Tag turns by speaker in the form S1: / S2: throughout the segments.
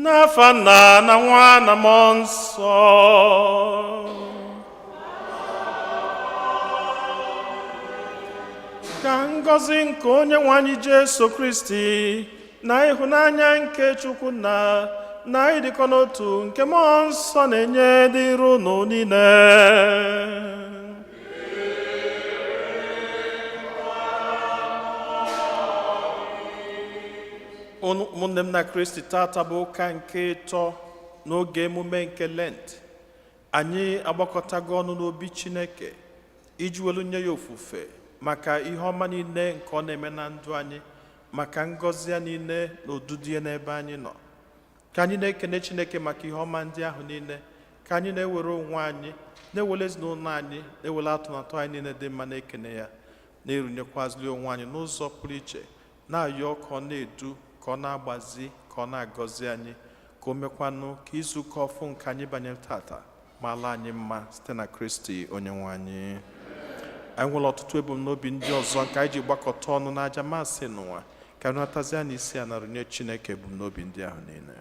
S1: N'afa Nna na Nwa na Mmụọ Nsọ. Ka ngọzi nke Onye nwe anyị Jesu Kristi na ịhụnanya nke Chukwu Nna na ịdịkọ n'otu nke Mmụọ Nsọ na-enye dịrị unu niile. Ụmụnne m na Kristi, tata bụ ụka nke ịtọ n'oge emume nke Lent. Anyị agbakọtago ọnụ n'obi Chineke iji welu nye ya ofufe maka ihe ọma niile nke ọ na-eme na ndụ anyị, maka ngọzi ya niile na odudu ya n'ebe anyị nọ. Ka anyị na-ekene Chineke maka ihe ọma ndị ahụ niile, ka anyị na-ewere onwe anyị, na-ewere ezinụlọ anyị, na-ewere atụmatụ anyị niile dị mma na-ekene ya, na-erunyekwazili onwe anyị n'ụzọ pụrụ iche, na-ayọ ka ọ na-edu, ka ọ na-agbazi, ka ọ na-agọzi anyị, ka o mekwanụ ka izuụka ọfụ nke anyị banyere tata maala anyị mma site na Kristi Onye nwe anyị. Anyị nwere ọtụtụ ebumnobi ndị ọzọ nke anyị ji gbakọta ọnụ n'aja Maasị n'ụwa. Ka anyị natazie n'isi a narụnye Chineke ebumnobi ndị ahụ niile.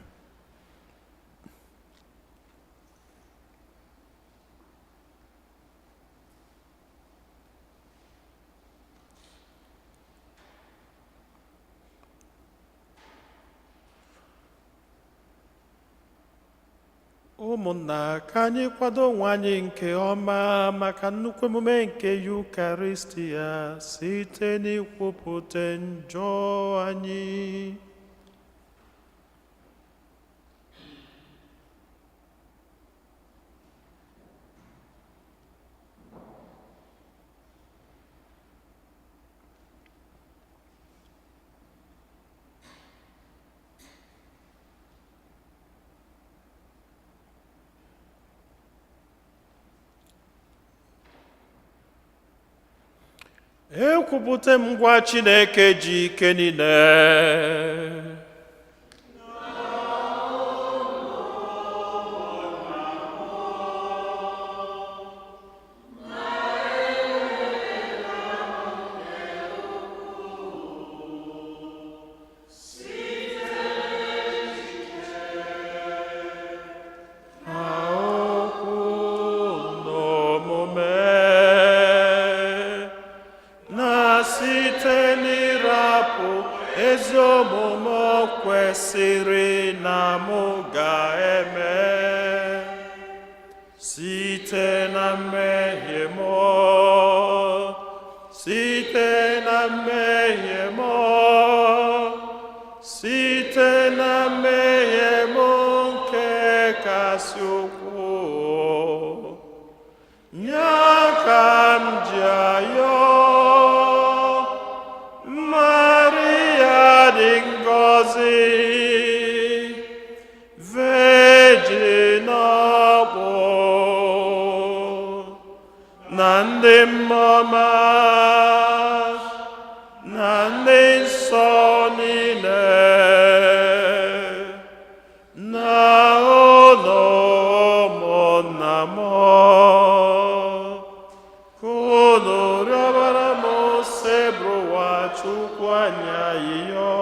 S1: Ụmụnna, ka anyị kwado onwe anyị nke ọma maka nnukwu emume nke Yukaristia site n'ikwupụta njọ anyị. Ekwupụta m ngwa Chineke ji ike niile. Okwu n'omume na site n'ịrapụ ezi omume o kwesịrị na mụ ga-eme, site na mmehie m, site na mmehie m, site na mmehie m nke kasị ukwuu, nya ka m ji ayọ Maria dị ngọzi, Virgin ọkpụ na ndị mmụọma na ndị nsọ niile na unu ụmụnna m, ka unu rịọbara m Osebụrụwa Chukwu anyị ayịyọ,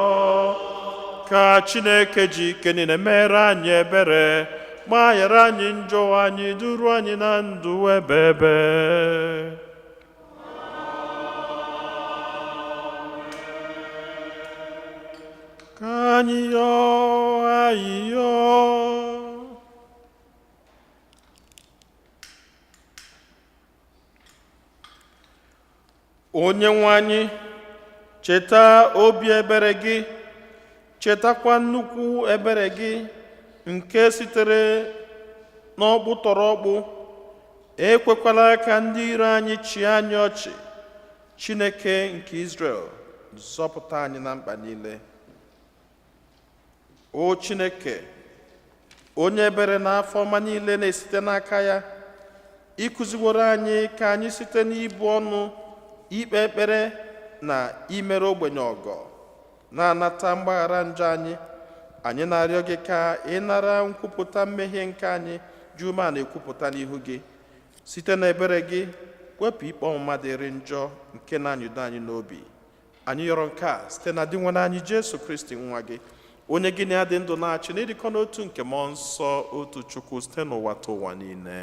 S1: ka Chineke ji ike niile mere anyị ebere, gbaghara anyị njọ anyị, duru anyị na ndụ ebebe. Ka anyị yọọ ayịyọ. Onye nwe anyị, cheta obi ebere gị, chetakwa nnukwu ebere gị nke sitere n'ọkpụ tọrọ ọkpụ. Ekwekwala ka ndị iro anyị chịa anyị ọchị. Chineke nke Izrel, zọpụta anyị na mkpa niile. O Chineke, onye ebere na afọ ọma niile na-esite n'aka ya, ịkụziworo anyị ka anyị site n'ibu ọnụ, ikpe ekpere na imere ogbenye ọgọ na-anata mgbaghara njọ anyị. Anyị na-arịọ gị ka ị nara nkwupụta mmehie nke anyị ji umeala ekwupụta n'ihu gị. Site na ebere gị, wepụ ikpe ọmụma dịrị njọ nke na-anyịdo anyị n'obi. Anyị yọrọ nke a site na Dinwenụ anyị Jesu Kristi nwa gị, Onye gị na ya dị ndụ na-achị n'ịdịkọ n'otu nke mmụọ nsọ otu Chukwu site n'ụwa ta ụwa niile.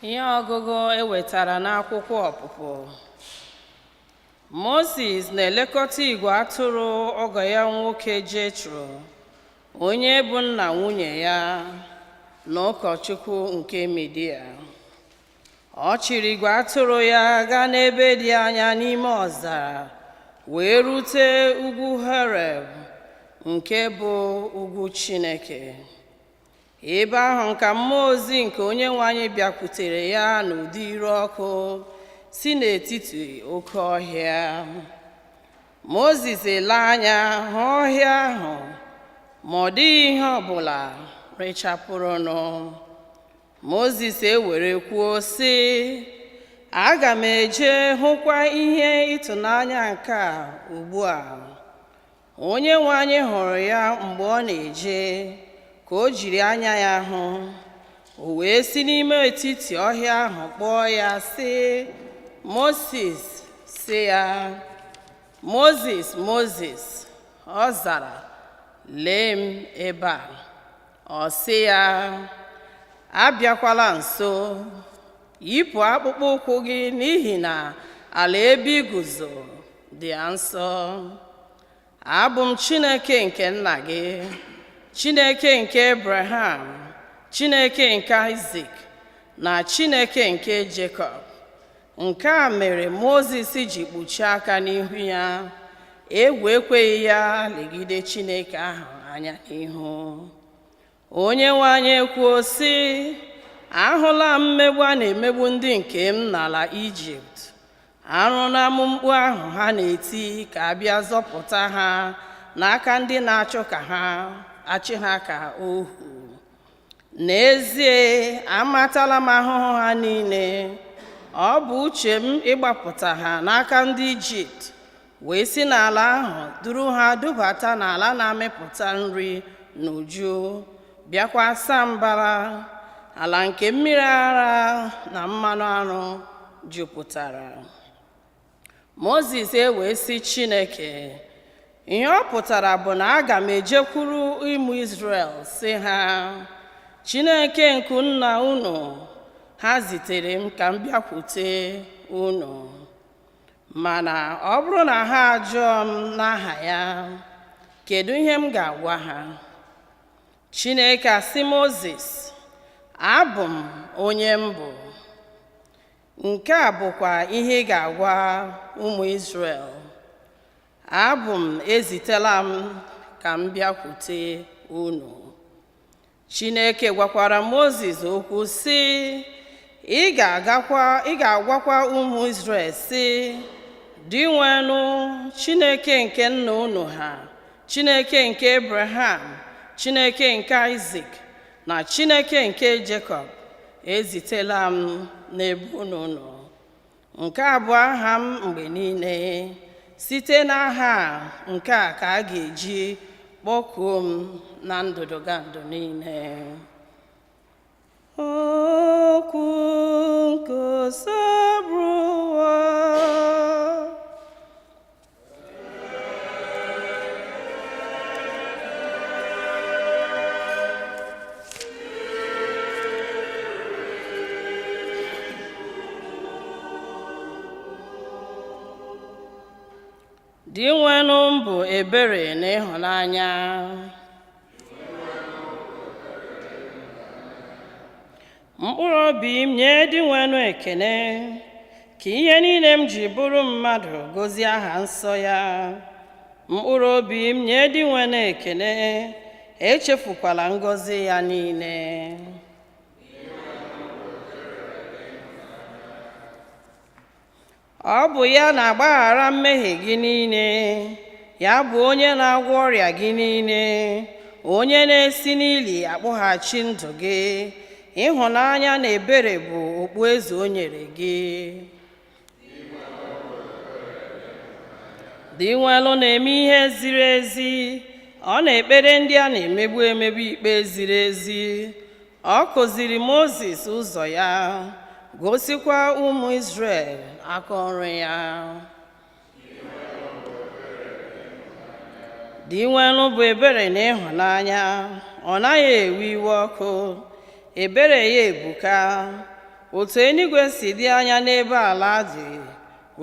S2: Ihe ọgụgụ e wetara n'akwụkwọ Ọpụpụ. Mozis na-elekọta igwe atụrụ ọgọ ya nwoke Jetro, onye bụ nna nwunye ya na ụkọchukwu nke Midia. Ọ chịrị igwe atụrụ ya gaa n'ebe dị anya n'ime ọzara wee rute ugwu Horeb nke bụ ugwu Chineke. Ebe ahụ ka mmụọ ozi nke Onyenwe anyị bịakwutere ya n'ụdị ire ọkụ si n'etiti oke ọhịa. Mozis ele anya hụ ọhịa ahụ, ma ọ dịghị ihe ọbụla rechapụrụnụ. Mozis ewere kwuo sị, aga m eje hụkwa ihe ịtụnanya nke a ugbu a. Onyenwe anyị hụrụ ya mgbe ọ na-eje ka o jiri anya ya hụ. O wee si n'ime etiti ọhịa ahụ kpọọ ya sị, Mozis, sị ya, Mozis, Mozis. Ọ zara, lee m ebe a. Ọ sị ya, abịakwala nso, yipụ akpụkpọ ụkwụ gị n'ihi na ala ebe i guzo dị nsọ. Abụ m Chineke nke nna gị, Chineke nke Abraham, Chineke nke Isaac, na Chineke nke Jekọb. Nke a mere Mozis ji kpuchie aka n'ihu ya, egwu ekweghị ya legide Chineke ahụ anya n'ihu. Onyenwe anyị ekwuo sị, ahụla m mmegbu a na-emegbu ndị nke m n'ala Ijipt. Arụla m mkpu ahụ ha na-eti ka a bịa zọpụta ha n'aka ndị na-achọ ka ha achị ha ka ohu. N'ezie, amatala m ahụhụ ha niile. Ọ bụ uche m ịgbapụta ha n'aka ndị Ijipt, wee si n'ala ahụ duru ha dubata n'ala na-amịpụta nri n'uju, bịakwa saa mbara, ala nke mmiri ara na mmanụ aṅụ jupụtara. Mozis ewee sị Chineke, ihe ọ pụtara bụ na aga m ejekwuru ụmụ Izrel sị ha, Chineke nke nna unu ha zitere m ka m bịakwute unu. Mana ọ bụrụ na ha ajụọ m n'aha ya, kedu ihe m ga-agwa ha? Chineke asị Mozis, abụ m onye m bụ. Nke a bụkwa ihe ị ga-agwa ụmụ Izrel. Abụ m ezitela m ka m bịakwute unu. Chineke gwakwara Mozis okwu sị, ị ga-agwakwa ụmụ Izrel sị, Dinwenụ Chineke nke nna unu ha, Chineke nke Abraham, Chineke nke Isaac, na Chineke nke Jekọb ezitela m n'ebe unu nọ. Nke a bụ aha m mgbe niile. Site n'aha nke a ka a ga-eji kpọkuo m na ndụdụgandụ niile. Okwu nke Osebụrụwa. Dinwenụ m bụ ebere na ịhụnanya. Mkpụrụ obi m nye Dinwenụ ekene, ka ihe niile m ji bụrụ mmadụ gọzie aha nsọ ya. Mkpụrụ obi m nye Dinwenụ ekene, echefukwala ngọzi ya niile. Ọ bụ ya na-agbaghara mmehie gị niile, ya bụ onye na-agwọ ọrịa gị niile, onye na-esi n'ili akpọghachi ndụ gị. Ịhụnanya na ebere bụ okpueze o nyere gị. Dinwenụ na-eme ihe ziri ezi, ọ na-ekpere ndị a na-emegbu emegbu ikpe ziri ezi. Ọ kụziri Mozis ụzọ ya, Gosikwa ụmụ Izrel aka ọrụ ya. Dinwenụ bụ ebere na ịhụnanya, ọ naghị ewe iwe ọkụ, ebere ya ebuka. Otu eluigwe si dị anya n'ebe ala dị,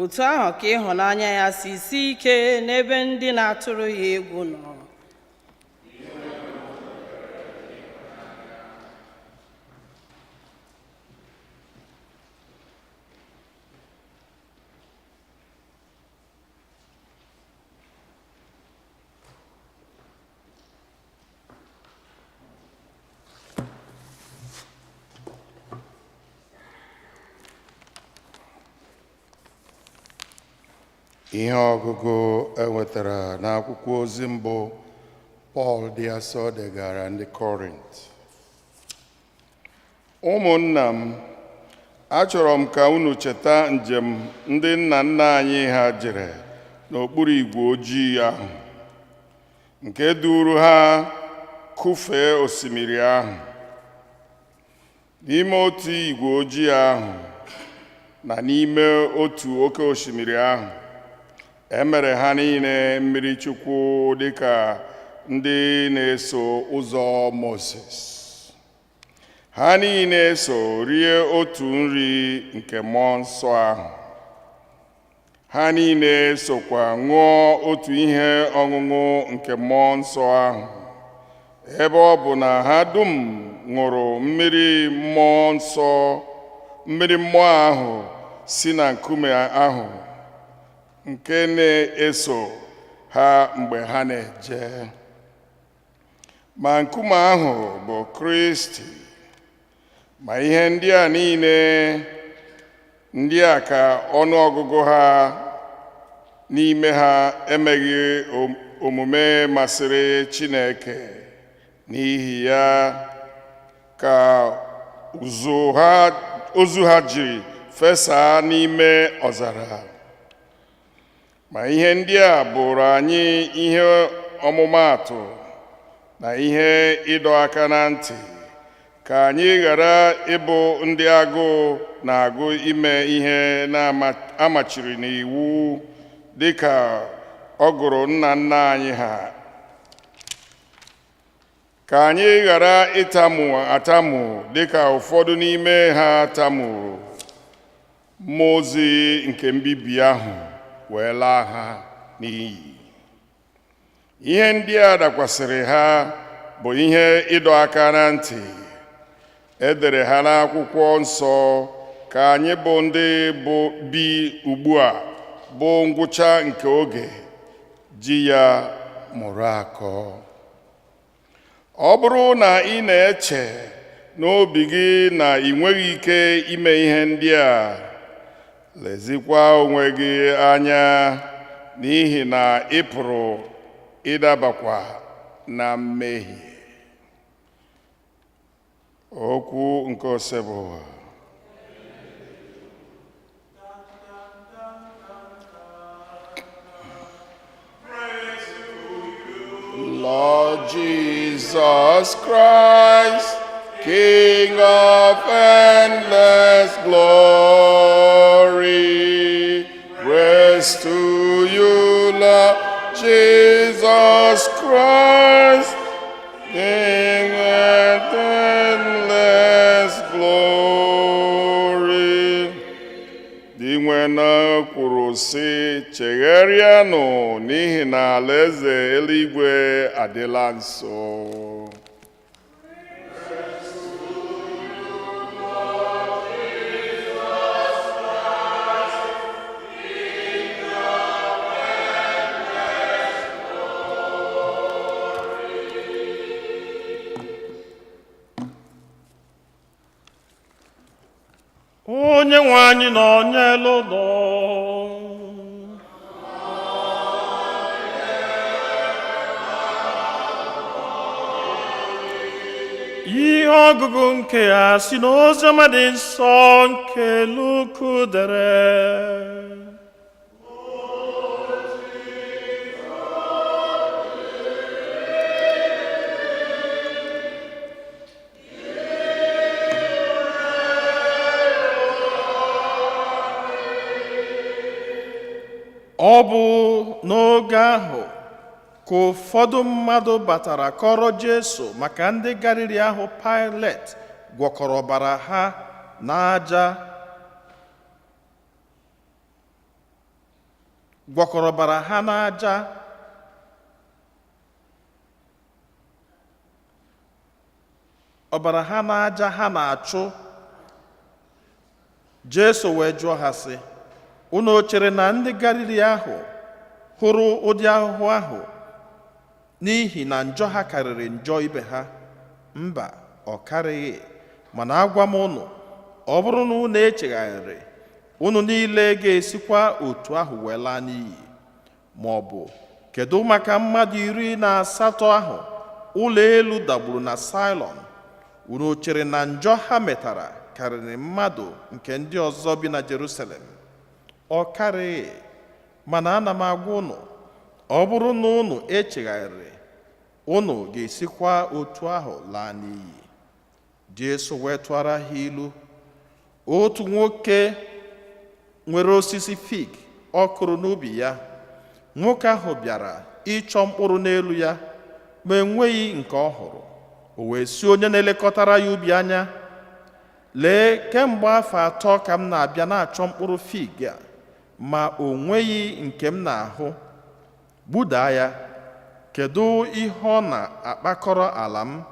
S2: otu ahụ ka ịhụnanya ya si sie ike n'ebe ndị na-atụrụ ya egwu nọ.
S3: Ihe ọgụgụ e nwetara n'akwụkwọ ozi mbụ Pọl dị asọ degara ndị Kọrint. Ụmụnna m, achọrọ m ka unu cheta njem ndị nna nna anyị ha jere n'okpuru igwe ojii ahụ, nke duuru ha kụfee osimiri ahụ. N'ime otu igwe ojii ahụ na n'ime otu oke osimiri ahụ, e mere ha niile mmiri Chukwu dịka ndị na-eso ụzọ Mozis. Ha niile so rie otu nri nke mmụọ nsọ ahụ. Ha niile sokwa ṅụọ otu ihe ọṅụṅụ nke mmụọ nsọ ahụ. Ebe ọ bụ na ha dum ṅụrụ mmiri mmụọ nsọ, mmiri mmụọ ahụ si na nkume ahụ nke na-eso ha mgbe ha na-eje. Ma nkume ahụ bụ Kristi. Ma ihe ndị a niile ndị a ka ọnụọgụgụ ha n'ime ha emeghị omume masịrị Chineke. N'ihi ya ka ozu ha jiri fesaa n'ime ọzara. Ma ihe ndị a bụrụ anyị ihe ọmụmaatụ na ihe ịdọ aka na ntị, ka anyị ghara ịbụ ndị agụụ na-agụ ime ihe na-amachiri n'iwu dịka ọ gụrụ nna nna anyị ha. Ka anyị ghara ịtamu atamu dịka ụfọdụ n'ime ha tamuru, mmụọ ozi nke mbibi ahụ wee laa ha n'iyi. Ihe ndị a dakwasịrị ha bụ ihe ịdọ aka na ntị. E dere ha n'akwụkwọ nsọ ka anyị bụ ndị bụ bi ugbu a bụ ngwụcha nke oge ji ya mụrụ akọ. Ọ bụrụ na ị na-eche n'obi gị na ị nweghị ike ime ihe ndị a, lezikwa onwe gị anya, n'ihi na ị pụrụ ịdabakwa na mmehie. Okwu nke Osebụwa. Lord Jesus Christ, King of endless glory, praise to you, Lord Jesus Christ, King of endless glory. Dinwenụ kwuru sị, chegharịanụ n'ihi na alaeze eluigwe adịla nso.
S1: Onye nwe anyị nọ n'elu ụlọ. Ihe ọgụgụ nke a si n'oziọma dị nsọ nke Luku dere. Ọ bụ n'oge ahụ ka ụfọdụ mmadụ batara kọrọ Jesu maka ndị Galili ahụ Pilet gwọkọrọ ọbara ha na aja gwọkọrọ ọbara ha n'aja ọbara ha n'aja ha na-achụ. Jesu wee jụọ ha sị, unu o chere na ndị Galili ahụ hụrụ ụdị ahụhụ ahụ n'ihi na njọ ha karịrị njọ ibe ha? Mba, ọ karịghị. Mana agwa m unu, ọ bụrụ na unu echegharịrị, unu niile ga-esikwa otu ahụ wee laa n'iyi. Ma ọ bụ kedu maka mmadụ 18 ahụ ụlọ elu dagburu na Saịlọn? Unu o chere na njọ ha metara karịrị mmadụ nke ndị ọzọ bi na Jerusalem? Ọ karịghị. Mana ana m agwa unu, ọ bụrụ na unu echegharịrị, unu ga-esikwa otu ahụ laa n'iyi. Jesu wee tụọrọ ha ilu. Otu nwoke nwere osisi fig ọ kụrụ n'ubi ya. Nwoke ahụ bịara ịchọ mkpụrụ n'elu ya, ma enweghị nke ọ hụrụ. O wee sị onye na-elekọtara ya ubi anya, lee, kemgbe afọ 3 ka m na-abịa na-achọ mkpụrụ fig a, ma o nweghị nke m na-ahụ. Gbudaa ya, kedu ihe ọ na-akpakọrọ ala m?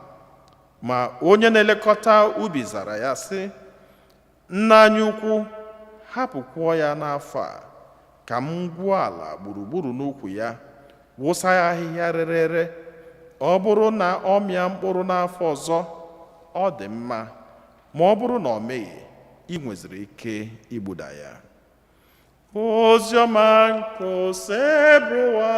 S1: Ma onye na-elekọta ubi zara ya sị, nna anyị ukwu, hapụkwuo ya n'afọ a, ka m gwuo ala gburugburu n'ukwu ya, wụsa ya ahịhịa rere ere. Ọ bụrụ na ọ mịa mkpụrụ n'afọ ọzọ, ọ dị mma, ma ọ bụrụ na ọ mịghị, ị nweziri ike igbuda ya. Oziọma nke Osebụrụwa.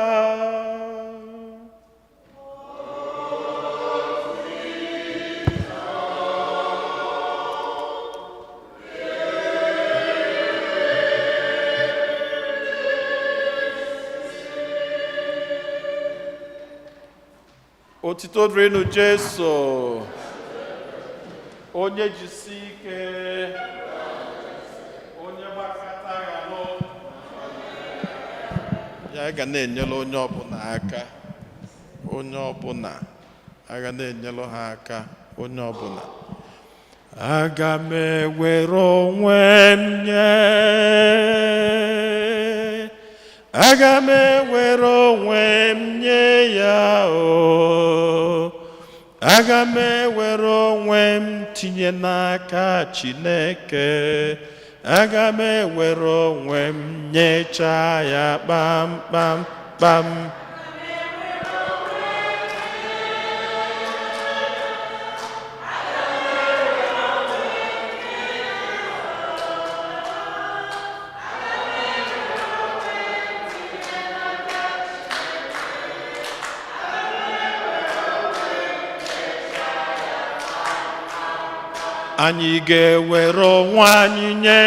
S1: Otito dịrịnụ Jesu. Onye jisi ike, onye gbakọta ya lụ ya ga na-enyere onye ọbụla aka, onye ọbụla aga na-enyere ha aka, onye ọbụla. Aga m ewere onwe m nye, aga m ewere onwe m nye ya o. Aga m ewere onwe m tinye n'aka Chineke. Aga m ewere onwe m nyechaa ya kpamkpam kpam. Anyị ga-ewere onwe anyị nye,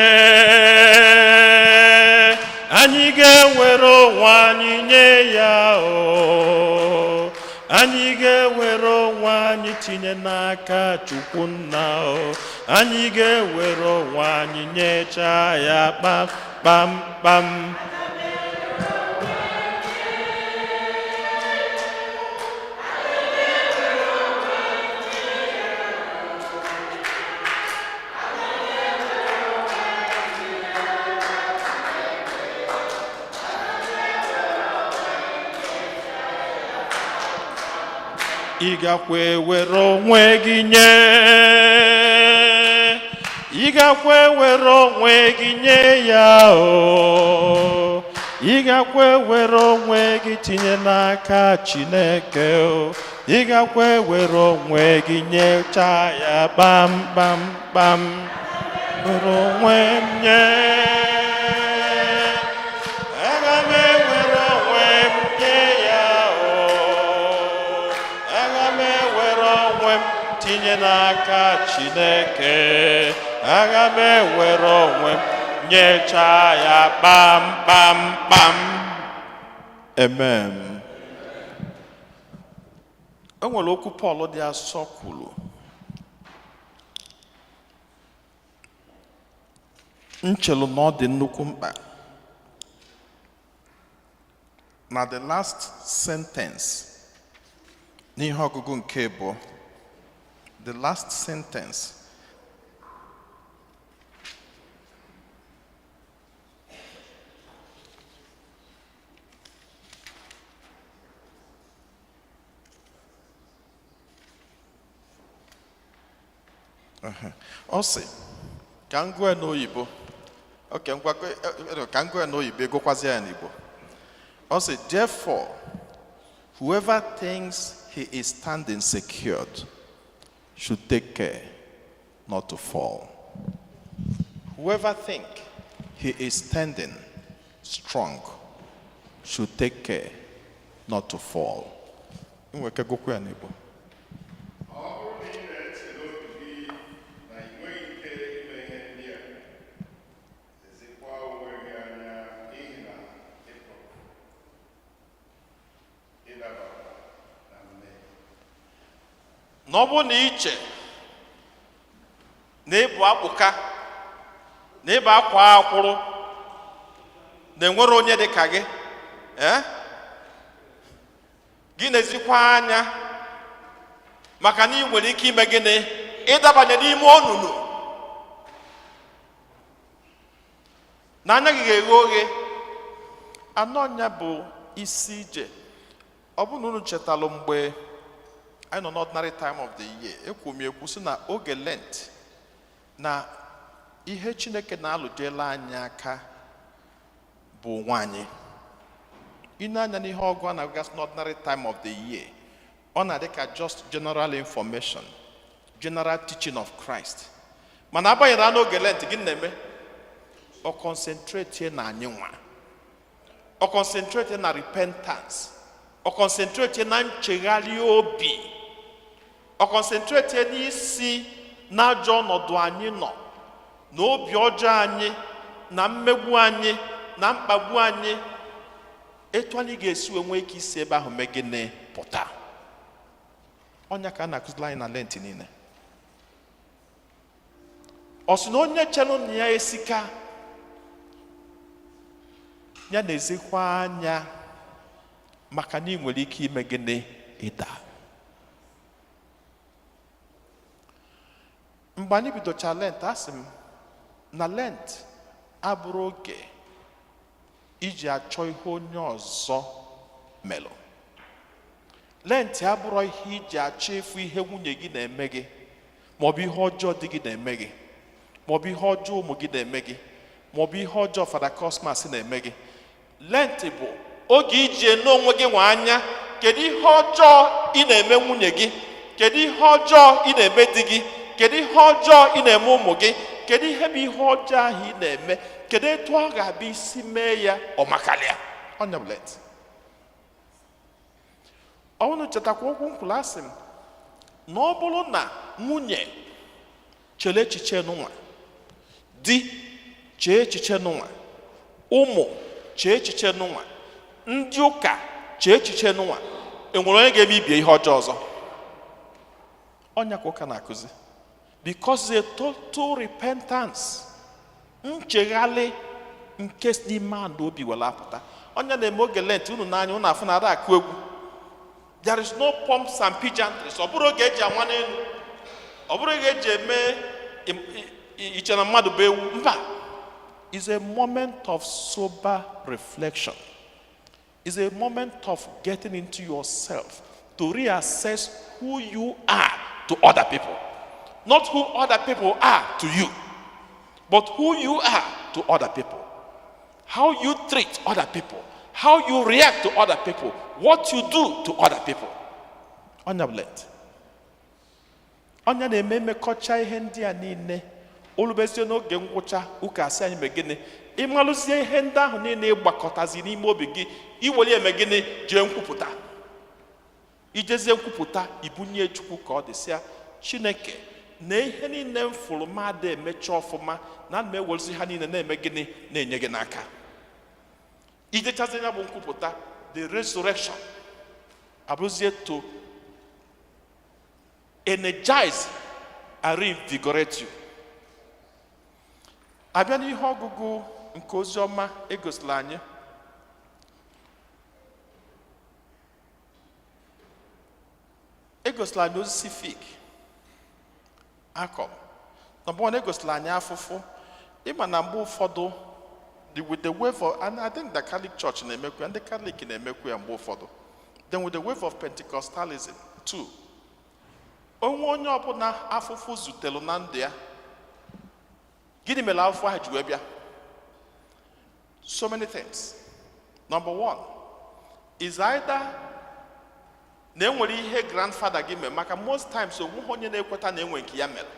S1: anyị ga-ewere onwe anyị nye ya o. Anyị ga-ewere onwe anyị tinye n'aka Chukwu nna o. Anyị ga-ewere onwe anyị nyechaa ya kpam kpam kpam. Ị gakwa ewere onwe gị nye, ị gakwa ewere onwe gị nye ya o. Ị gakwa ewere onwe gị tinye n'aka Chineke o. Ị gakwa ewere onwe gị nyechaa ya kpam kpam kpam. Were onwe m nye, aga m ewere onwe m nye ya o. Aga m ewere onwe m tinye n'aka Chineke. Aga m ewere onwe m nyechaa ya kpam kpam kpam. Amen. E nwere okwu Pọl dị asọ kwuru. Nchelu na ọ dị nnukwu mkpa. Na the last sentence n'ihe ọgụgụ nke abụọ, the last sentence, ọ sị ka m gụọ ya n'oyibo. Ok, ngwa, ka m gụọ ya n'oyibo, ịgụkwazi ya n'Igbo. Ọ sị, "Therefore, whoever thinks he is standing secured should take care not to fall." Whoever think he is standing strong should take care not to fall. Nwere ike gụkwa ya n'Igbo.
S3: Ọ bụrụ na ị na-eche n'obi gị na ị nweghị ike ime ihe ndị a, lezikwa onwe gị anya, n'ihi na ị pụrụ ịdaba na mmehie.
S1: Na ọ bụrụ na iche na ịbụ akpụka, na ịbụ akwa akwụrụ, na enwere onye dị ka gị, ee, gị na-ezikwa anya, maka na ị nwere ike ime gịnị? Ịdabanye n'ime onunu, na anya gị ga-eghe oghe. Anọ nya bụ isi ije. Ọ bụrụ na unu chetalụ, mgbe anyị nọ n'ordinary time of the year, ekwu m ekwu sị na oge Lent na ihe Chineke na-alụjela anyị aka bụ onwe anyị. Ine anya n'ihe ọgụ a na-agụgasị n'ordinary time of the year, ọ na-adị ka just general information, general teaching of Christ. Mana agbanyere n'oge Lent, gịnị na-eme? Ọ concentrate na anyị nwa, ọ concentrate na repentance, ọ concentrate na nchegharị obi, ọ concentrate n'isi n'ajọ ọnọdụ anyị nọ, na obi ọjọọ anyị, na mmegbu anyị, na mkpagbu anyị, etu anyị ga-esi wee nwee ike isi ebe ahụ mee gịnị? Pụta. Ọnya ka a na-akụziri anyị na Lent niile. Ọ sị na onye chere na ya esika, ya na-ezikwa anya, maka na ị nwere ike ime gịnị? Ịda. Mgbe anyị bidocha Lent, asị m na Lent abụrụ oge iji achọ ihe onye ọzọ melụ. Lent abụrụ ihe iji achọ ịfụ ihe nwunye gị na-eme gị, maọbụ ihe ọjọọ di gị na-eme gị, maọbụ ihe ọjọọ ụmụ gị na-eme gị, maọbụ ihe ọjọọ Fada Cosmas na-eme gị. Lent bụ oge iji ene onwe gị nwe anya. Kedu ihe ọjọọ ị na-eme nwunye gị? Kedu ihe ọjọọ ị na-eme di gị? Kedu ihe ọjọọ ị na-eme ụmụ gị? Kedu ihe bụ ihe ọjọọ ahụ ị na-eme? Kedu etu ọ ga-abịa isi mee ya ọ makalịa? Ọnya bụ Lent. Ọnụ chetakwa okwu nkwulu, asị m na ọ bụrụ na nwunye chere echiche n'ụwa, di chee echiche n'ụwa, ụmụ chee echiche n'ụwa, ndị ụka chee echiche n'ụwa, enwere onye ga-eme ibie ihe ọjọọ ọzọ? Ọnya ka ụka na-akụzi, because a total repentance, nchegharị nke si n'ime ala obi were apụta. Ọnya na-eme oge Lent, unu n'anya unu afụ na ada akụ egwu. There is no pomps and pageantries. Ọ bụrụ oge eji ama n'elu, ọ bụrụ oge eji eme iche na mmadụ bụ ewu, mba. Is a moment of sober reflection, is a moment of getting into yourself to reassess who you are to other people, not who other people are to you, but who you are to other people, how you treat other people, how you react to other people, what you do to other people. Ọnya bụ Lent. Ọnya na-eme mmekọcha ihe ndị a niile, olubezie n'oge ngwụcha ụka, asị anyị mee gịnị? Ịmalụzie ihe ndị ahụ niile ịgbakọtazi n'ime obi gị, iwere eme gịnị? Jee nkwupụta. Ijezie nkwupụta, ibunye Chukwu ka ọ dị, sịa Chineke na ihe niile m fụrụ mmadụ emecha ọfụma, na ana m ewerezi ha niile na-eme gịnị? Na-enye gị n'aka. Ijechazi ya bụ nkwupụta, the resurrection abụrụzie to energize and reinvigorate you. Abịa n'ihe ọgụgụ nke ozi ọma egosila anyị. Egosila anyị osisi fig akọrọ. Number one, egosila anyị afụfụ. Ịma na mgbe ụfọdụ with the wave of, and I think the Catholic Church na-emekwu ya, ndị Catholic na-emekwu ya mgbe ụfọdụ. Then with the wave of Pentecostalism too, onwe onye ọbụla afụfụ zutelu na ndụ ya, gịnị mere afụfụ ahụ ji wee bịa? So many things. Number one is either na enwere ihe grandfather gị mere, maka most times onweghị onye na-ekweta na enwe nke ya mere,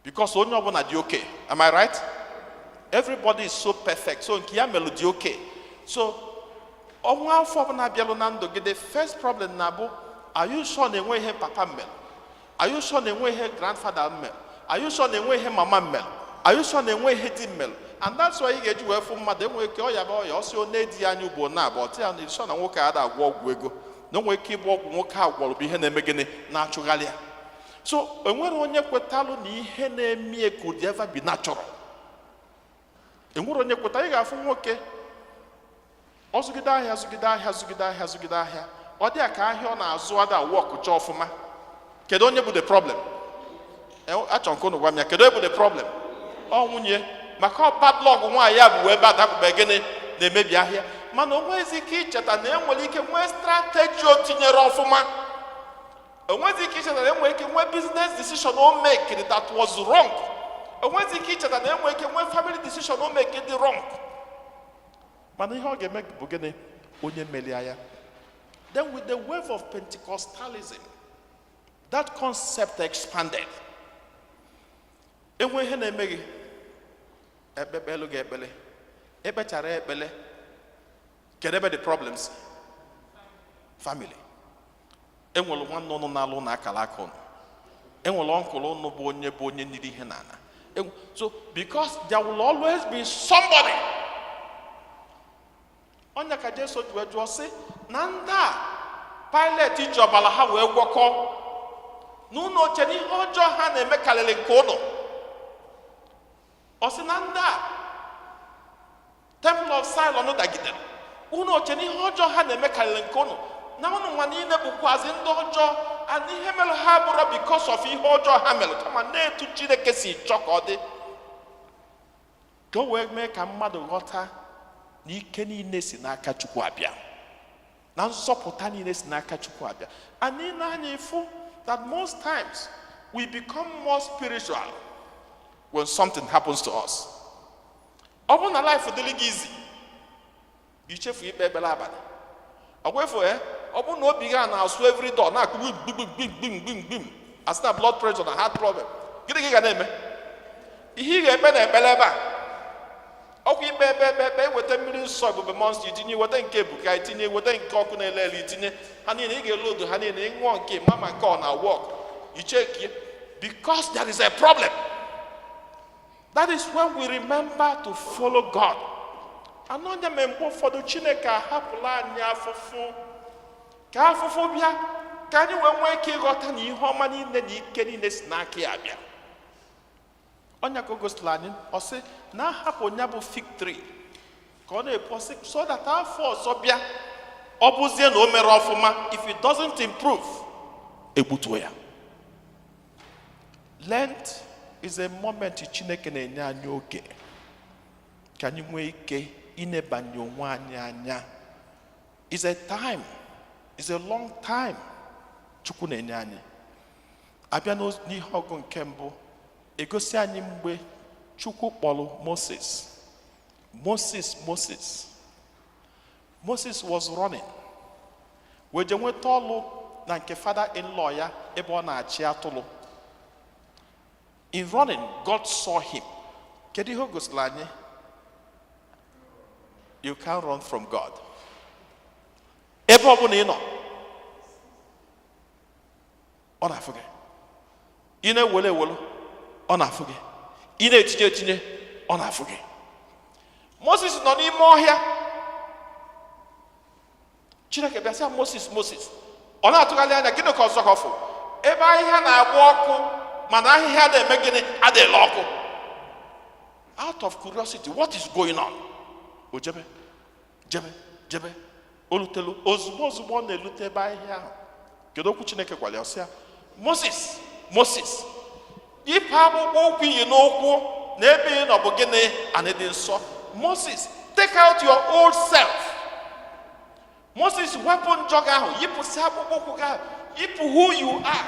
S1: because onye ọbụla dị okay. Am I right? Everybody is so perfect, so nke ya mere dị okay. So ọnwa afọ ọbụla abịalụ na ndụ gị, the first problem na-abụ, are you sure na enwe ihe papa m mere? Are you sure na enwe ihe grandfather m mere? Are you sure na enwe ihe mama m mere? Are you sure na enwe ihe di m mere? And that's why ị ga-eji wee fụ mmadụ enwere ike ọya bụ ọya ọsị ọ na-edi ya anya ugbo na abụọ, ya na sure na nwoke a ada agwọ ọgwụ ego, na o nwere ike ịbụ ọgwụ nwoke a gwọrọ bụ ihe na-eme gịnị na-achụgharị ya. So enwere onye kwetalụ na ihe na-eme could ever be natural. Enwere onye kweta. Ị ga-afụ nwoke, ọ zụgide ahịa, zụgide ahịa, zụgide ahịa, zụgide ahịa, ọ dị ka ahịa ọ na-azụ ada wọkụcha ọfụma. Kedu onye bụ the problem? Achọrọ nke unu gwa m ya. Kedu onye bụ the problem? Ọ nwunye, maka ọ bad luck nwaanyị ya bụ wee ebe adakpụbe gịnị na-emebi ahịa. Mana o nweghịzi ike icheta na enwere ike nwee strategy o tinyere ọfụma. O nweghịzi ike icheta na enwere ike nwee business decision o make that was wrong. O nweghịzi ike icheta na enwere ike nwee family decision o make dị wrong. Mana ihe ọ ga-eme bụ gịnị? Onye melie ya. Then with the wave of Pentecostalism, that concept expanded. Enwe ihe na-eme gị, ekpekpelu gị ekpele, ekpechara ekpele, kedu ebe the problems? Family. Enwere nwanne ụnụ na-alụ na akara aka ụnụ, enwere uncle ụnụ bụ onye niri ihe n'ala. So because there will always be somebody. Onye ka Jesu ji wee jụọ sị na ndị a Pilate ji ọbara ha wee gwọkọ n'ụlọ oche na ihe ọjọọ ha na-eme karịrị nke ụnụ. Ọ sị na ndị a Temple of Siloam dagidere unu oche na ihe ọjọọ ha na-eme karịrị nke ụnụ, na ụnụ nwa niile bụkwazi ndị ọjọọ, and ihe mere ha bụrụ because of ihe ọjọọ ha mere, kama na-etu Chineke si chọọ ka ọ dị, ka o wee mee ka mmadụ ghọta na ike niile si n'aka Chukwu abịa, na nzọpụta niile si n'aka Chukwu abịa. And na-anya ịfụ that most times we become more spiritual when something happens to us. Ọ bụrụ na life dịrị gị easy, ichefu ikpe ekpere abalị. Ọ gwefu e ọ bụrụ na obi gị a na-asụ every door na-akụ gbim gbim gbim gbim gbim gbim, asị na blood pressure na heart problem, gịnị ka ị ga na-eme? Ihe ị ga-ekpe na ekpere ebe a, ọkwa ikpe ekpe ekpe ekpe, weta mmiri nsọ, ebube mmụọ nsọ itinye, weta nke ebuka itinye, weta nke ọkụ na-ele ele itinye, ha niile ị ga-elu odo ha niile, ịṅụọ nke mama nke ọ na work ichekie, because there is a problem. That is when we remember to follow God. Anọnya mere mgbe ụfọdụ Chineke ahapụla anyị afụfụ, ka afụfụ bịa ka anyị wee nwee ike ịghọta na ihe ọma niile na ike niile si n'aka ya bịa. Ọnya ka o gosiri anyị, ọ sị na ahapụ ya bụ fig tree ka ọ na-epu, ọsị so that afọ ọzọ bịa, ọ bụzie na o mere ọfụma, if it doesn't improve, egbutuo ya. Lent is a moment Chineke na-enye anyị oge ka anyị nwee ike inebanye onwe anyị anya. Is a time, is a long time Chukwu na-enye anyị. Abịa n'ihe ọgụ nke mbụ, egosi anyị mgbe Chukwu kpọrọ Moses. Moses, Moses, Moses was running wee jee nweta ọlụ na nke father in law ya ebe ọ na-achị atụrụ. In running, God saw him. Kedu ihe o gosiri anyị? You can't run from God. Ebe ọ bụla ị nọ, ọ na-afụ gị. Ị na-ewere ewelu, ọ na-afụ gị. Ị na-etinye etinye, ọ na-afụ gị. Moses nọ n'ime ọhịa, Chineke bịa sị ya, "Moses, Moses." Ọ na-atụgharị anya, gịnị ka ọzọ ka ọ fụ? Ebe ahịhịa na-agba ọkụ, mana ahịhịa na-eme gịnị? Adịla ọkụ. Out of curiosity, what is going on? O jebe jebe jebe, o lutelu. Ozugbo ozugbo ọ na-elute ebe ahịhịa ahụ Kedu okwu Chineke gwara ya? Ọ sị ya, "Moses, Moses, yipụ akpụkpọ ụkwụ iyi n'ụkwụ, na ebe ị nọ bụ gịnị? Anị dị nsọ." Moses, take out your old self. Moses, wepụ njọ gị ahụ, yipụsị akpụkpọ ụkwụ gị ahụ, yipụ who you are,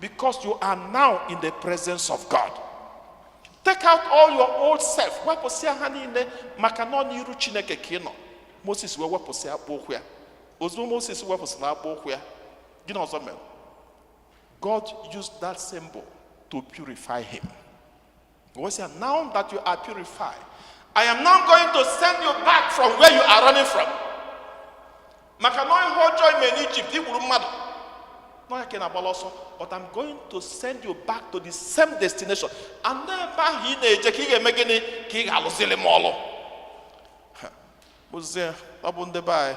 S1: because you are now in the presence of God. Take out all your old self, wepụsịa ha niile, maka na ọ n'iru Chineke ka ị nọ. Moses wee wepụsị akpụkpọ ụkwụ ya. Ozugbo Moses wepụsịrị akpụkpọ ụkwụ ya, gịnị ọzọ mere? God used that symbol to purify him. He said, "Now that you are purified, I am now going to send you back from where you are running from." Maka na ihe ọjọọ ime n'Egypt, igburu mmadụ. N'ọnya ka ị na-agbala ọsọ, but I'm going to send you back to the same destination. And n'ebe ahụ ị na-eje ka ị ga-eme gịnị? Ka ị ga-alụzili m ọlụ. Ozie, ọ bụ ndị be anyị.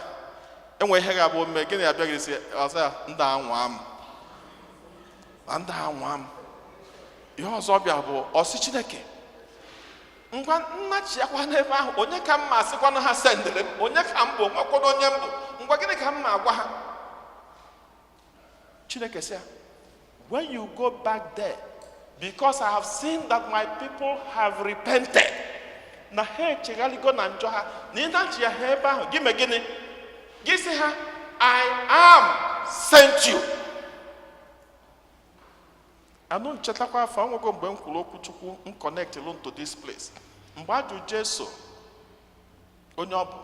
S1: Enwe ihe ga-abụ ome, gịnị abịa gị si ọzọ ya, ndị anwa m. Ma ndị anwa m. Ihe ọzọ bịa bụ ọsị Chineke, ngwa, nnachiakwa n'ebe ahụ, onye ka m ma asịkwana ha sendịrị m? Onye ka m bụ? Nwekwana onye m bụ. Ngwa, gịnị ka m ma agwa ha? Chineke sị ya, "When you go back there, because I have seen that my people have repented, na ha echegharịgo na njọ ha, na ịnachi ya ha ebe ahụ, gị mee gịnị? Gị sị ha, 'I am sent you.'" Anụ nchetakwa afọ onwego mgbe m kwuru okwu Chukwu m connect to this place. Mgbe ajụ Jesu onye ọ bụ,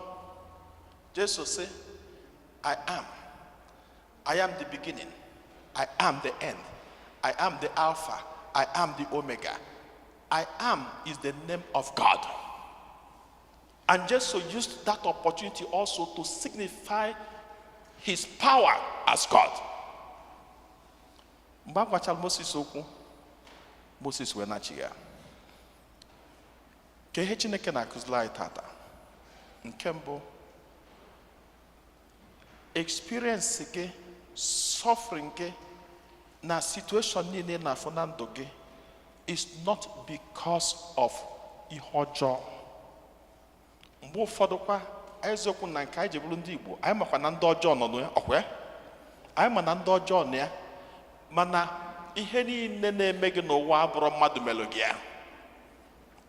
S1: Jesu sị, "I am. I am the beginning. I am the end. I am the Alpha. I am the Omega." I am is the name of God. And Jesus used that opportunity also to signify his power as God. Mgbe a gwachara Moses okwu, Moses wee nachi ya. Ka ihe Chineke na-akụziri anyị tata. Nke mbụ, experience gị, suffering gị, na situation niile ị na-afụ na ndụ gị is not because of ihe ọjọọ. Mgbe ụfọdụ kwa, eziokwu na nke anyị ji bụrụ ndị Igbo, anyị makwa na ndị ọjọọ nọ na ya, ọkwa ya? Anyị ma na ndị ọjọọ nọ ya, mana ihe niile na-eme gị n'ụwa abụrụ mmadụ melụ gị ya.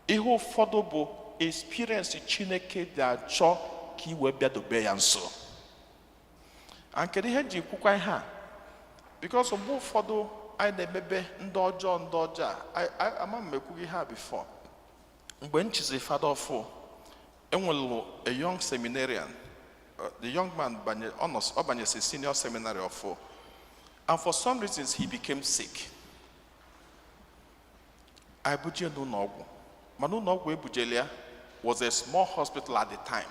S1: Ihe ụfọdụ bụ experience Chineke dị achọ ka ị wee bịa dobe ya nso. And kedu ihe ji kwukwa ihe a? Because mgbe ụfọdụ anyị na-emebe ndị ọjọọ, ndị ọjọọ a. Ama m ekwughị ihe a before. Mgbe m chiziri fada ọfụ, enwere a young seminarian. The young man banye, ọ nọ, ọ banyesi senior seminary ọfụ, and for some reasons he became sick. Anyị bujie n'ụlọ ọgwụ, mana ụlọ ọgwụ ebujeli ya was a small hospital at the time.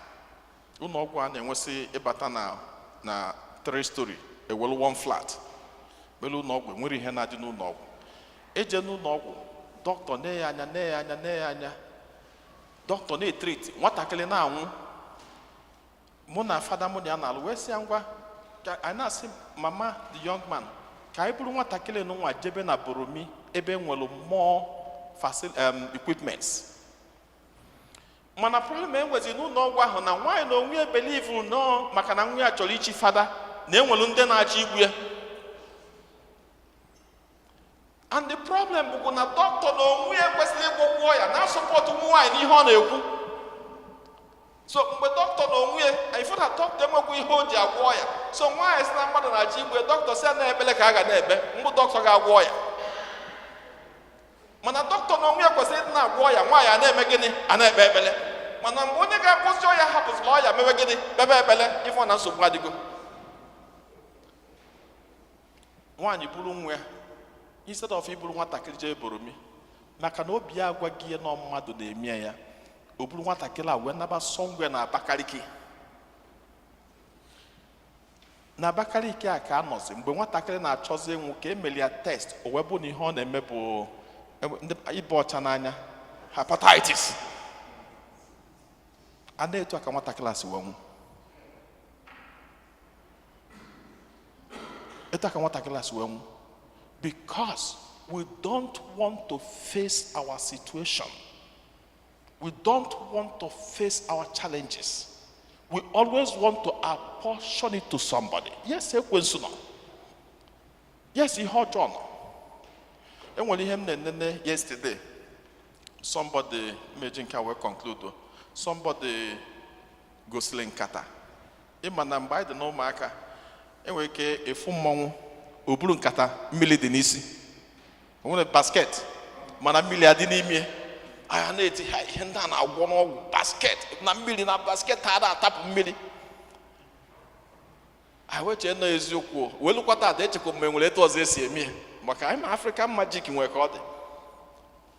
S1: Ụlọ ọgwụ a na-enwesị ịbata na three story, ewelu one flat melu ụlọ ọgwụ. Enwere ihe na-adị n'ụlọ ọgwụ. Eje n'ụlọ ọgwụ, dọkịta nee ya anya, nee ya anya, nee ya anya, dọkịta na-etreat nwatakịrị na-anwụ. Mụ na fada mụ na ya na-alụ wee sị ya, ngwa, ka anyị na-asị mama the young man ka anyị bụrụ nwatakịrị nwa jebe na Boromi, ebe enwere more equipments. Mana problem enwezi n'ụlọ ọgwụ ahụ na nwaanyị na onwe ya believe nọọ maka na nwa ya chọrọ ichi fada, na enwere ndị na-achọ igbu ya. And the problem bụkwa na dọkịta na onwe ya kwesịrị ịgwọgwọ ya na support nwa nwaanyị n'ihe ọ na-ekwu. So mgbe dọkịta na onwe ya ifu na dọkịta enwekwa ihe o ji agwọ ya, so nwaanyị sị na mmadụ na-achọ igbu ya, dọkịta sị ya na-ekpele ka a ga na-ekpe mgbe dọkịta ga-agwọ ya. Mana dọkịta na onwe ya kwesịrị ịdị na-agwọ ya, nwaanyị a na-eme gịnị? A na-ekpe ekpele. Mana mgbe onye ga-akwụsị ọya hapụzila ọya mewe gịnị? Kpebe ekpele, ife na nsogbu adịgo. Nwaanyị buru nwa ya, instead of iburu nwatakịrị jee Boromi, maka na obi ya agwaghị ihe nọ mmadụ na-eme ya, o buru nwatakịrị a wee naba somewhere na Abakaliki. Na Abakaliki a ka a nọzi mgbe nwatakịrị na-achọzi ịnwụ, ka emeli ya test, o wee bụ na ihe ọ na-eme bụ ndị ịba ọcha n'anya, hepatitis. A na-etu a ka nwatakịrị a si wee nwụ. Etu a ka nwatakịrị a si wee nwụ, because we don't want to face our situation. We don't want to face our challenges. We always want to apportion it to somebody. Yes, ekwensu nọ. Yes, ihe ọjọọ nọ. Enwere ihe m na-enene yesterday. Somebody meji nke a wee conclude. Somebody gosiri nkata. Ịma na mgbe anyị dị n'ụmụaka, enwere ike efu mmọnwụ, o buru nkata mmiri dị n'isi, o nwere basket mana mmiri adị n'ime. Anyị na-eti ha ihe ndị a na-agwọ n'ọgwụ, basket na mmiri, na basket a na-atapụ mmiri. Anyị wee chee na eziokwu welukwa tata. Echekwa m enwere etu ọzọ esi eme ya, maka anyị ma African magic nwere ka ọ dị.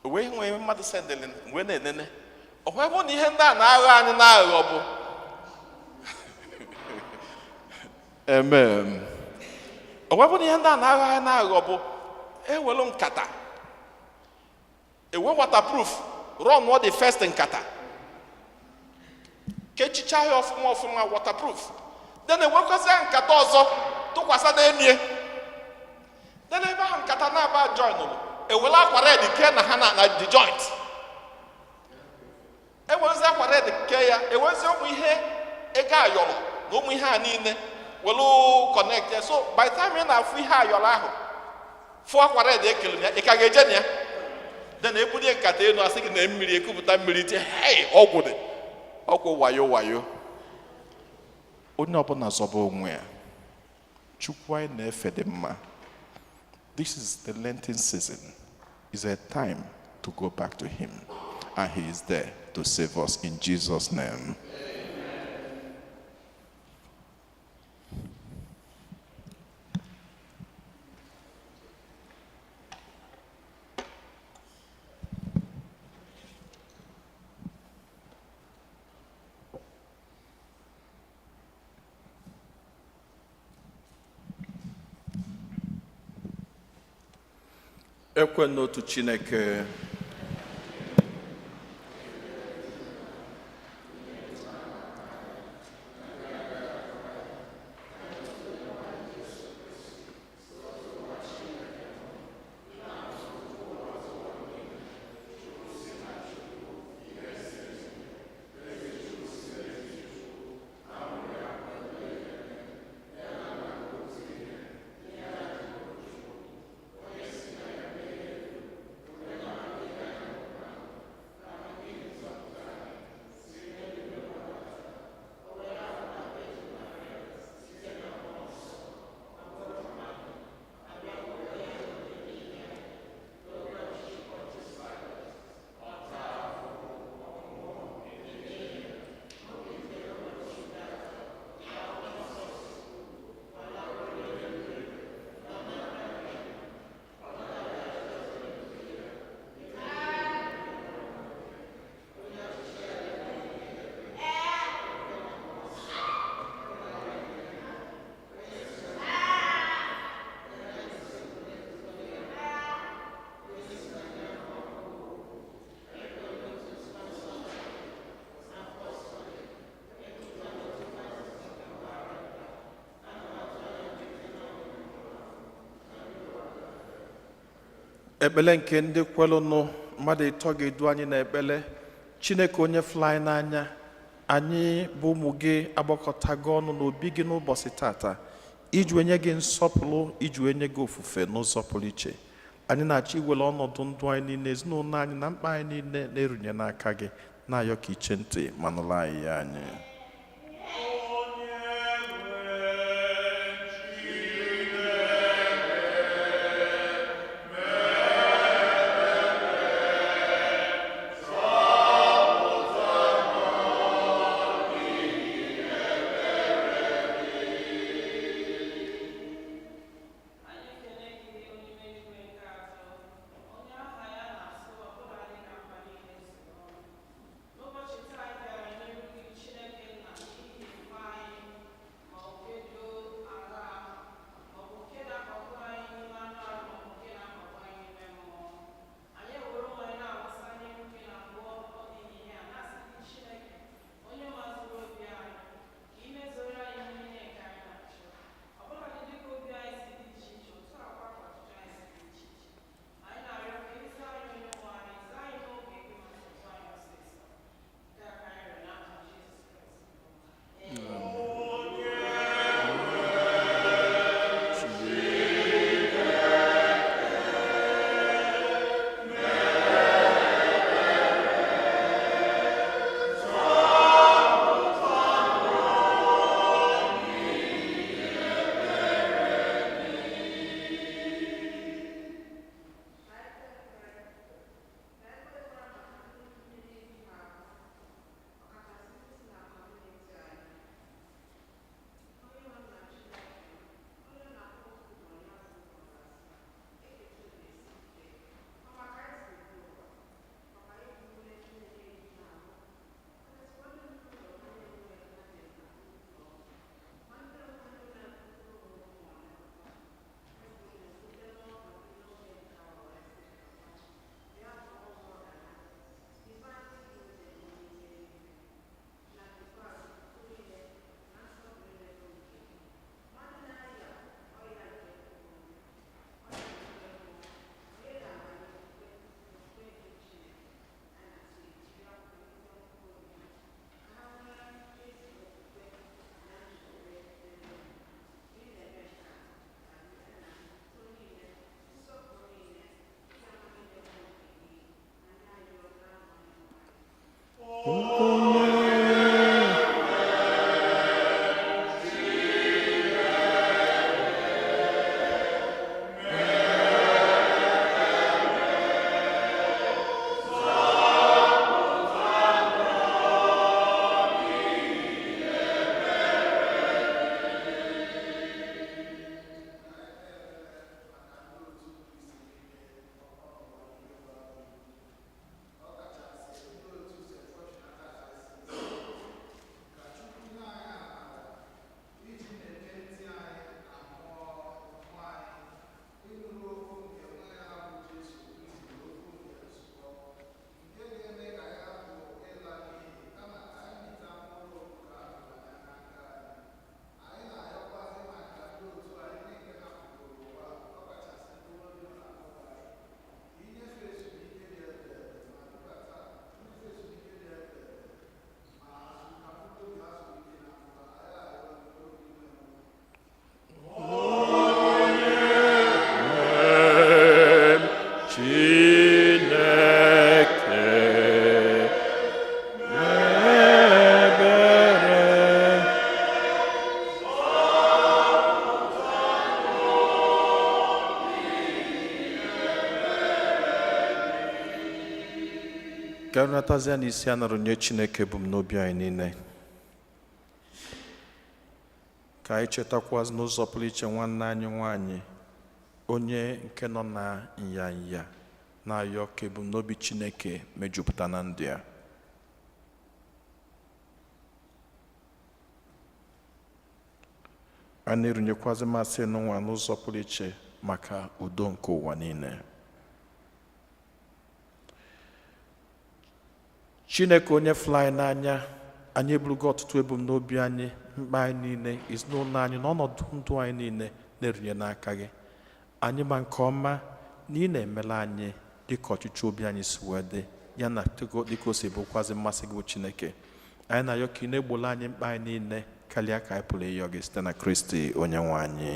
S1: O wee nwee mmadụ sendịlị wee na-enene ọkwa bụ na ihe ndị a na-aghọ anyị na-aghọ bụ amen. Ọkwa bụ na ihe ndị a na-aghọ anyị na-aghọ bụ ewelu nkata, ewe waterproof run the first nkata, kechicha ya ọfụma ọfụma, waterproof, then ewekọzịa nkata ọzọ tụkwasị n'elu. Then ebe ahụ nkata na-aba join, ewere akwa red kee na ha na the joint. Ewerezi akwa red kee ya, ewezi ụmụ ihe ego ayọrọ na ụmụ ihe a niile welu connect ya. So by the time ị na-afụ ihe ayọrọ ahụ, fụ akwa red ekele ya, ị ka ga-eje na ya. Then ebulie nkata elu, asị gị na mmiri ekupụta mmiri tie. Hey, ọgwụ dị, ọgwụ wayo wayo. Onye ọbụla zọba onwe ya. Chukwu anyị na-efe dị mma. This is the Lenten season, is a time to go back to him, and he is there to save us, in Jesus' name. Ekwe n'otu Chineke. Ekpele nke ndị kwelụnụ. Mmadụ ịtọ ga-edu anyị n'ekpele. Chineke onye fụrụ anyị n'anya, anyị bụ ụmụ gị agbakọtago ọnụ n'obi gị n'ụbọchị tata iji wee nye gị nsọpụrụ, iji wee nye gị ofufe n'ụzọ pụrụ iche. Anyị na-achọ iwere ọnọdụ ndụ anyị niile, ezinụlọ anyị na mkpa anyị niile na-erunye n'aka gị, na-ayọ ka iche ntị ma nụrụ anyị ya anyị.
S2: Anyị ekele gị, onye eluigwe nke atọ, onye aha ya na-asụ ọbụla dị na mba niile zuru ọnụ. N'ụbọchị taa anyị bịara n'iru gị, Chineke.
S1: Ka anyị natazie n'isi a nọrọ nye Chineke ebumnobi anyị niile. Ka anyị chetakwa n'ụzọ pụrụ iche nwanne anyị nwanyị, onye nke nọ na nyanya, na-ayọ ka ebumnobi Chineke mejupụta na ndụ ya. A na-erunyekwazi mmasị n'ụwa n'ụzọ pụrụ iche maka udo nke ụwa niile. Chineke onye fụrụ anyị n'anya, anyị eburugo ọtụtụ ebumnobi anyị, mkpa anyị niile, ezinụlọ anyị na ọnọdụ ndụ anyị niile na-erunye n'aka gị. Anyị ma nke ọma na ị na-emere anyị dịka ọchịchọ obi anyị si wee dị, ya na dịka o si bụkwazi mmasị gị bụ Chineke. Anyị na-ayọ ka ị na-egbolo anyị mkpa anyị niile karịa ka anyị pụrụ ịyọ gị, site na Kristi onye nwe anyị.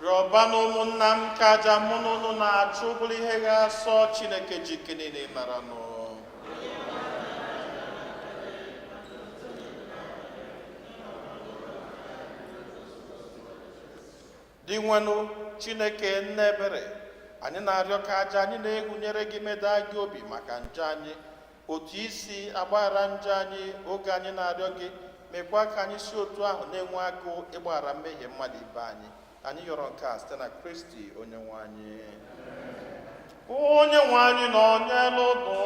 S1: Rịọba na ụmụnna m ka aja mụ na unu na-achụ bụrụ ihe ga-asọ Chineke ji ike niile nara nụ. Dị nwenụ Chineke nna ebere, anyị na-arịọ ka aja anyị na-ehunyere gị meda gị obi maka njọ anyị, otu isi agbaghara njọ anyị oge anyị na-arịọ gị, mekwa ka anyị si otu ahụ na-enwe agụụ ịgbaghara mmehie mmadụ ibe anyị. Anyị yọrọ nke a site na Kristi onye nwe anyị. Onye nwe anyị nọ n'elu ụlọ.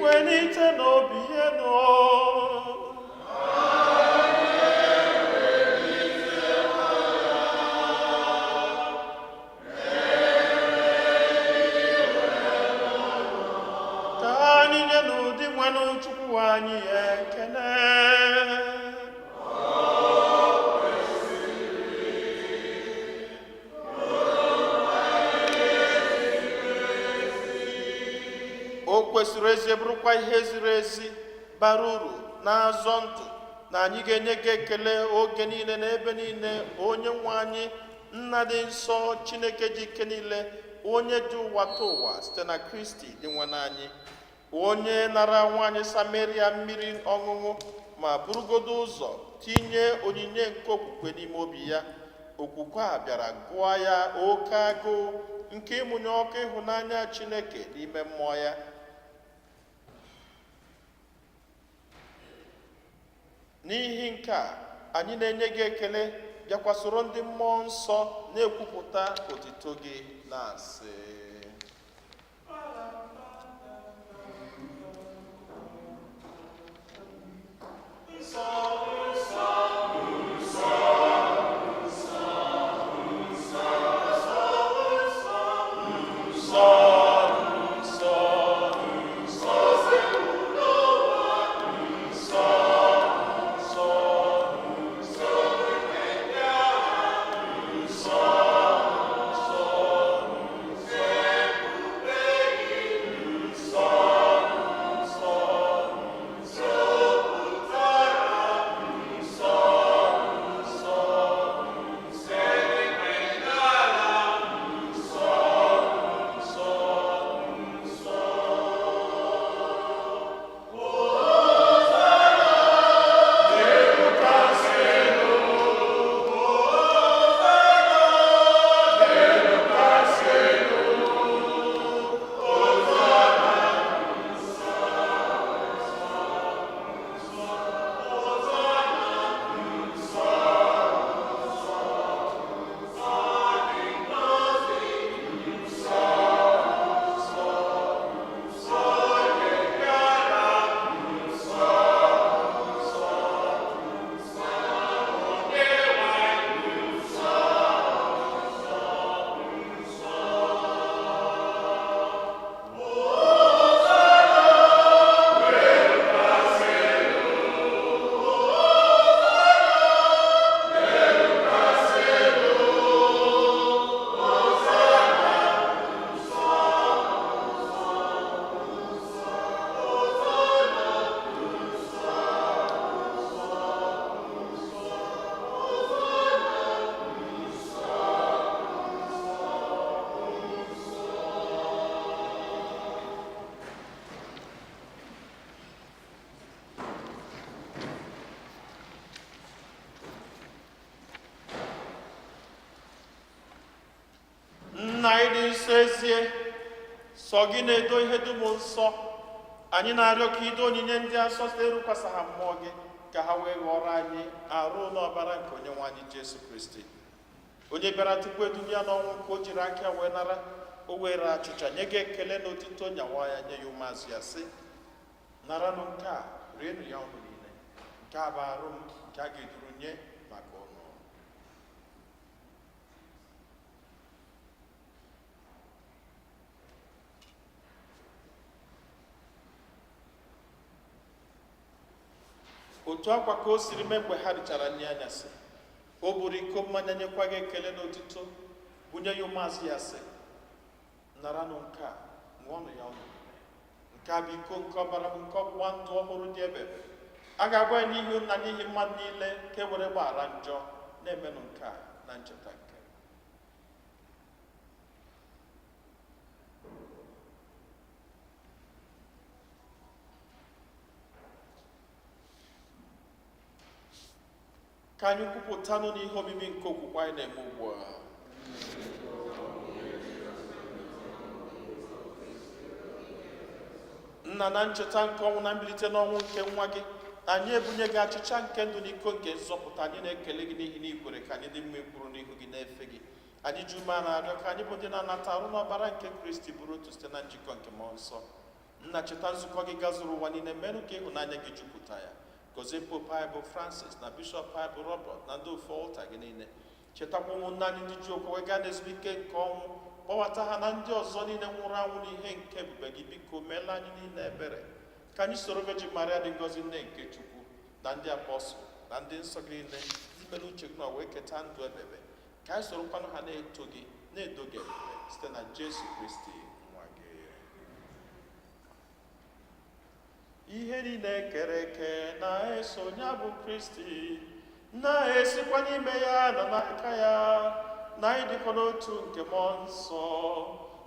S1: Welite n'obi ihe nọ. Ka anyị nye n'ụdị nwenụ Chukwu anyị ekele. O kwesịrị ezi, bụrụkwa ihe ziri ezi, bara uru, na-azọ ndụ, na anyị ga-enye gị ekele oge niile na ebe niile, onye nwe anyị, nna dị nsọ, Chineke ji ike niile, onye dị ụwa ta ụwa, site na Kristi dị nwe anyị, onye nara nwaanyị Samaria mmiri ọṅụṅụ ma burugodo ụzọ tinye onyinye nke okwukwe n'ime obi ya. Okwukwe a bịara gụọ ya oke agụụ nke ịmụnye ọkụ ịhụnanya Chineke n'ime mmụọ ya. N'ihi nke a, Anyị na-enye gị ekele, bịakwa soro ndị mmụọ nsọ na-ekwupụta otito gị na-asị: Nna, ịdị nsọ ezie, sọ gị na-edo ihe dum nsọ. Anyị na-arịọ ka ido onyinye ndị a nsọ site ịrụkwasị ha mmụọ gị, ka ha wee ghọrọ anyị arụ na ọbara nke Onye nwe anyị Jesu Kristi, onye bịara tupu eduga ya n'ọnwụ nke o jiri aka ya wee nara. O were achịcha, nye gị ekele na otito, nyawa ya, nye ya ụmụazụ ya, sị: "Naranụ nke a, rienụ ya unu niile. Nke a bụ arụ m nke a ga-eduru nye maka ụnụ." Otu akwa ka o siri mee mgbe ha richara nri anyasị. O buru iko mmanya, nyekwa gị ekele na otito, bunye ya ụmụazụ ya, sị: "Naranụ nke a, ṅụọnụ ya unu niile. Nke a bụ iko nke ọbara m, nke ọgbụgba ndụ ọhụrụ dị ebebe. A ga-agba ya n'ihi unu na n'ihi mmadụ niile ka e were gbaghara njọ. Na-emenụ nke a na ncheta nke m." Ka anyị kwupụtanụ n'ihe omimi nke okwukwe anyị na-eme ugbu a. Nna, na ncheta nke ọnwụ na mbilite n'ọnwụ nke nwa gị, anyị ebunye gị achịcha nke ndụ na iko nke nzọpụta. Anyị na-ekele gị n'ihi na i kwere ka anyị dị mma ikwuru n'ihu gị na-efe gị. Anyị ji ume a na-arịọ ka anyị bụ ndị na-anata arụ n'ọbara nke Kristi bụrụ otu site na njikọ nke Mmụọ Nsọ. Nna, cheta nzukọ gị gazuru ụwa niile, merụ ka ịhụnanya gị jupụta ya. Gọzie Pope anyị bụ Francis, na Bishọp anyị bụ Robert, na ndị ofe ọlta gị niile. Chetakwa ụmụnne anyị ndị ji okwukwe gaa n'ezumike nke ọnwụ. Kpọbata ha na ndị ọzọ niile nwụrụ anwụ n'ihe nke ebube gị. Biko meela anyị niile ebere, ka anyị soro Virgin Maria dị ngọzi, nne nke Chukwu, na ndị apọstụl na ndị nsọ gị niile, ndị mere uche gị na wee keta ndụ ebebe, ka anyị sorokwanụ ha na-eto gị, na-edo gị ebube, site na Jesu Kristi nwa gị. Ihe niile kere eke na-eso ya bụ Kristi, na-esikwa n'ime ya na n'aka ya na ịdịkọ n'otu nke Mmụọ Nsọ,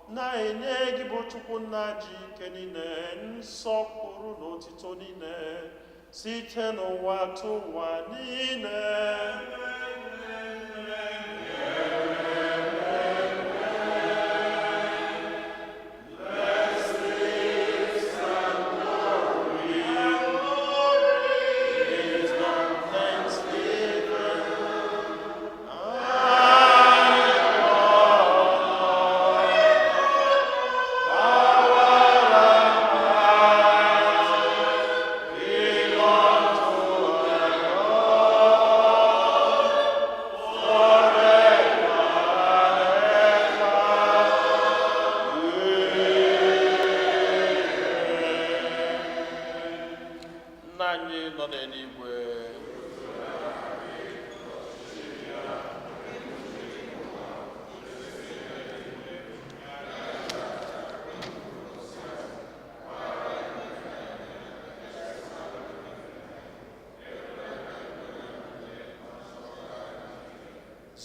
S1: na-enye gị bụ Chukwu Nna ji ike niile nsọpụrụ na otito niile site n'ụwa tụ ụwa niile.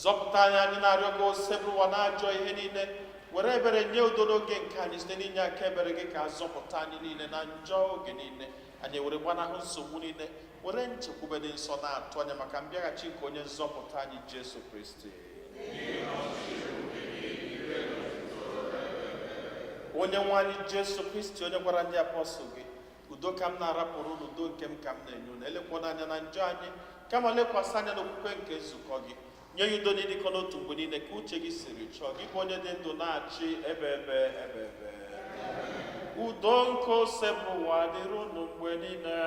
S1: Zọpụta anyị, anyị na-arịọ gị, Osebụrụwa, na ajọ ihe niile. Were ebere nye udo n'oge nke anyị site n'inye aka ebere gị, ka azọpụta anyị niile na njọ oge niile, anyị were gbanahụ nsogbu niile, were nchekwube dị nsọ na-atụ anya maka mbịaghachi nke onye nzọpụta anyị Jesu Kristi. Onye nwe anyị Jesu Kristi, onye gwara ndị apọstụl gị, "Udo ka m na-arapụrụ unu, udo nke m ka m na-enye unu," elekwana anya na njọ anyị, kama lekwasị anya n'okwukwe nke nzukọ gị, nye ya udo n'ịdịkọ n'otu mgbe niile ka uche gị siri chọọ, gị bụ onye dị ndụ na-achị ebe ebe ebe ebe. Udo nke Osebụrụwa dịrị unu mgbe niile.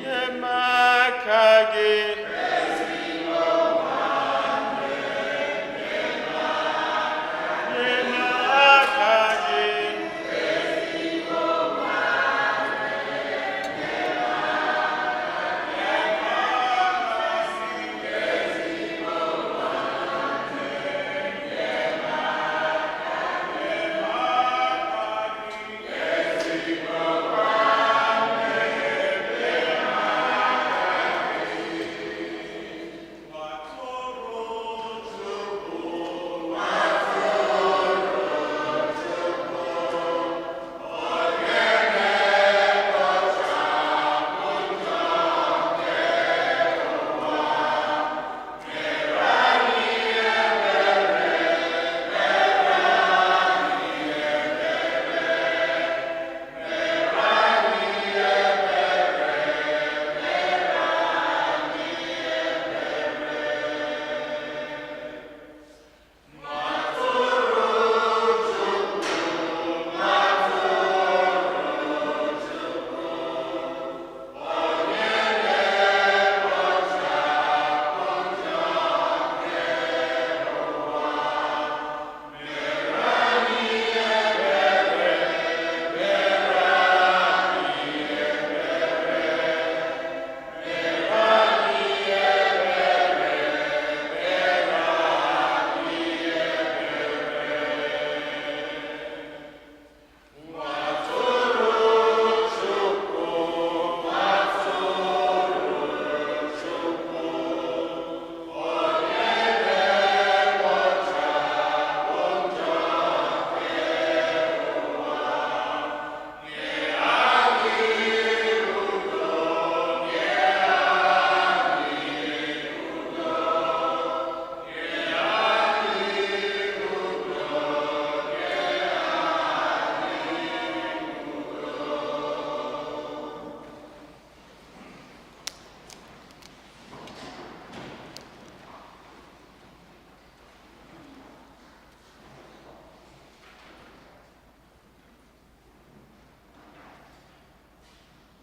S1: Nye m aka gị. Nye m aka gị.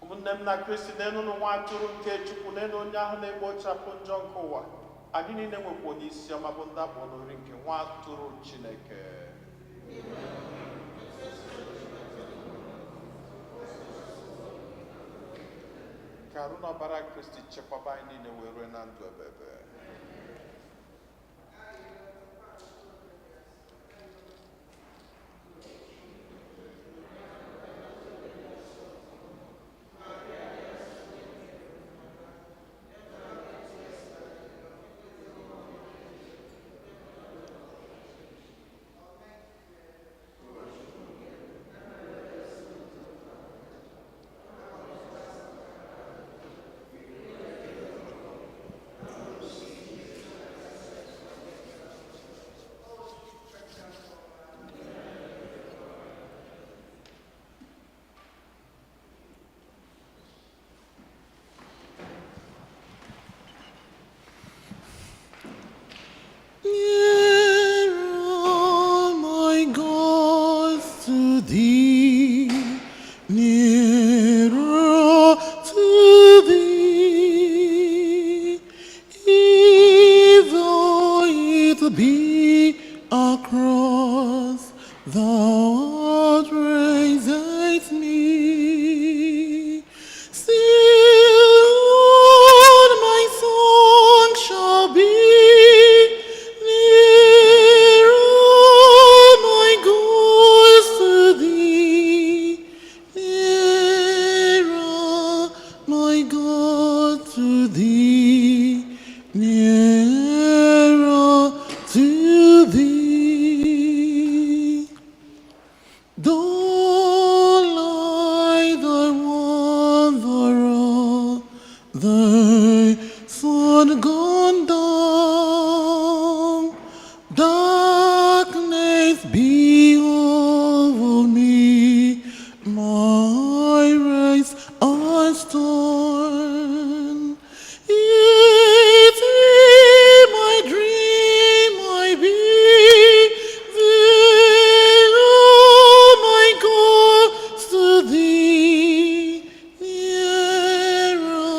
S1: Ụmụnne m na Kristi, n'elu nwa atụrụ nke Chukwu, n'elu onye ahụ na-egbochapụ njọ nke ụwa. Anyị niile nwekwa onye isi ọma bụ ndị akpọ n'ori nke nwa atụrụ Chineke. Ka arụ na ọbara Kristi chekwaba anyị niile wee rue na ndụ ebebe.
S4: Thy sun gone down, darkness be over me, my race I stand. It in my dream I be, thee, oh my God, to thee, nearer,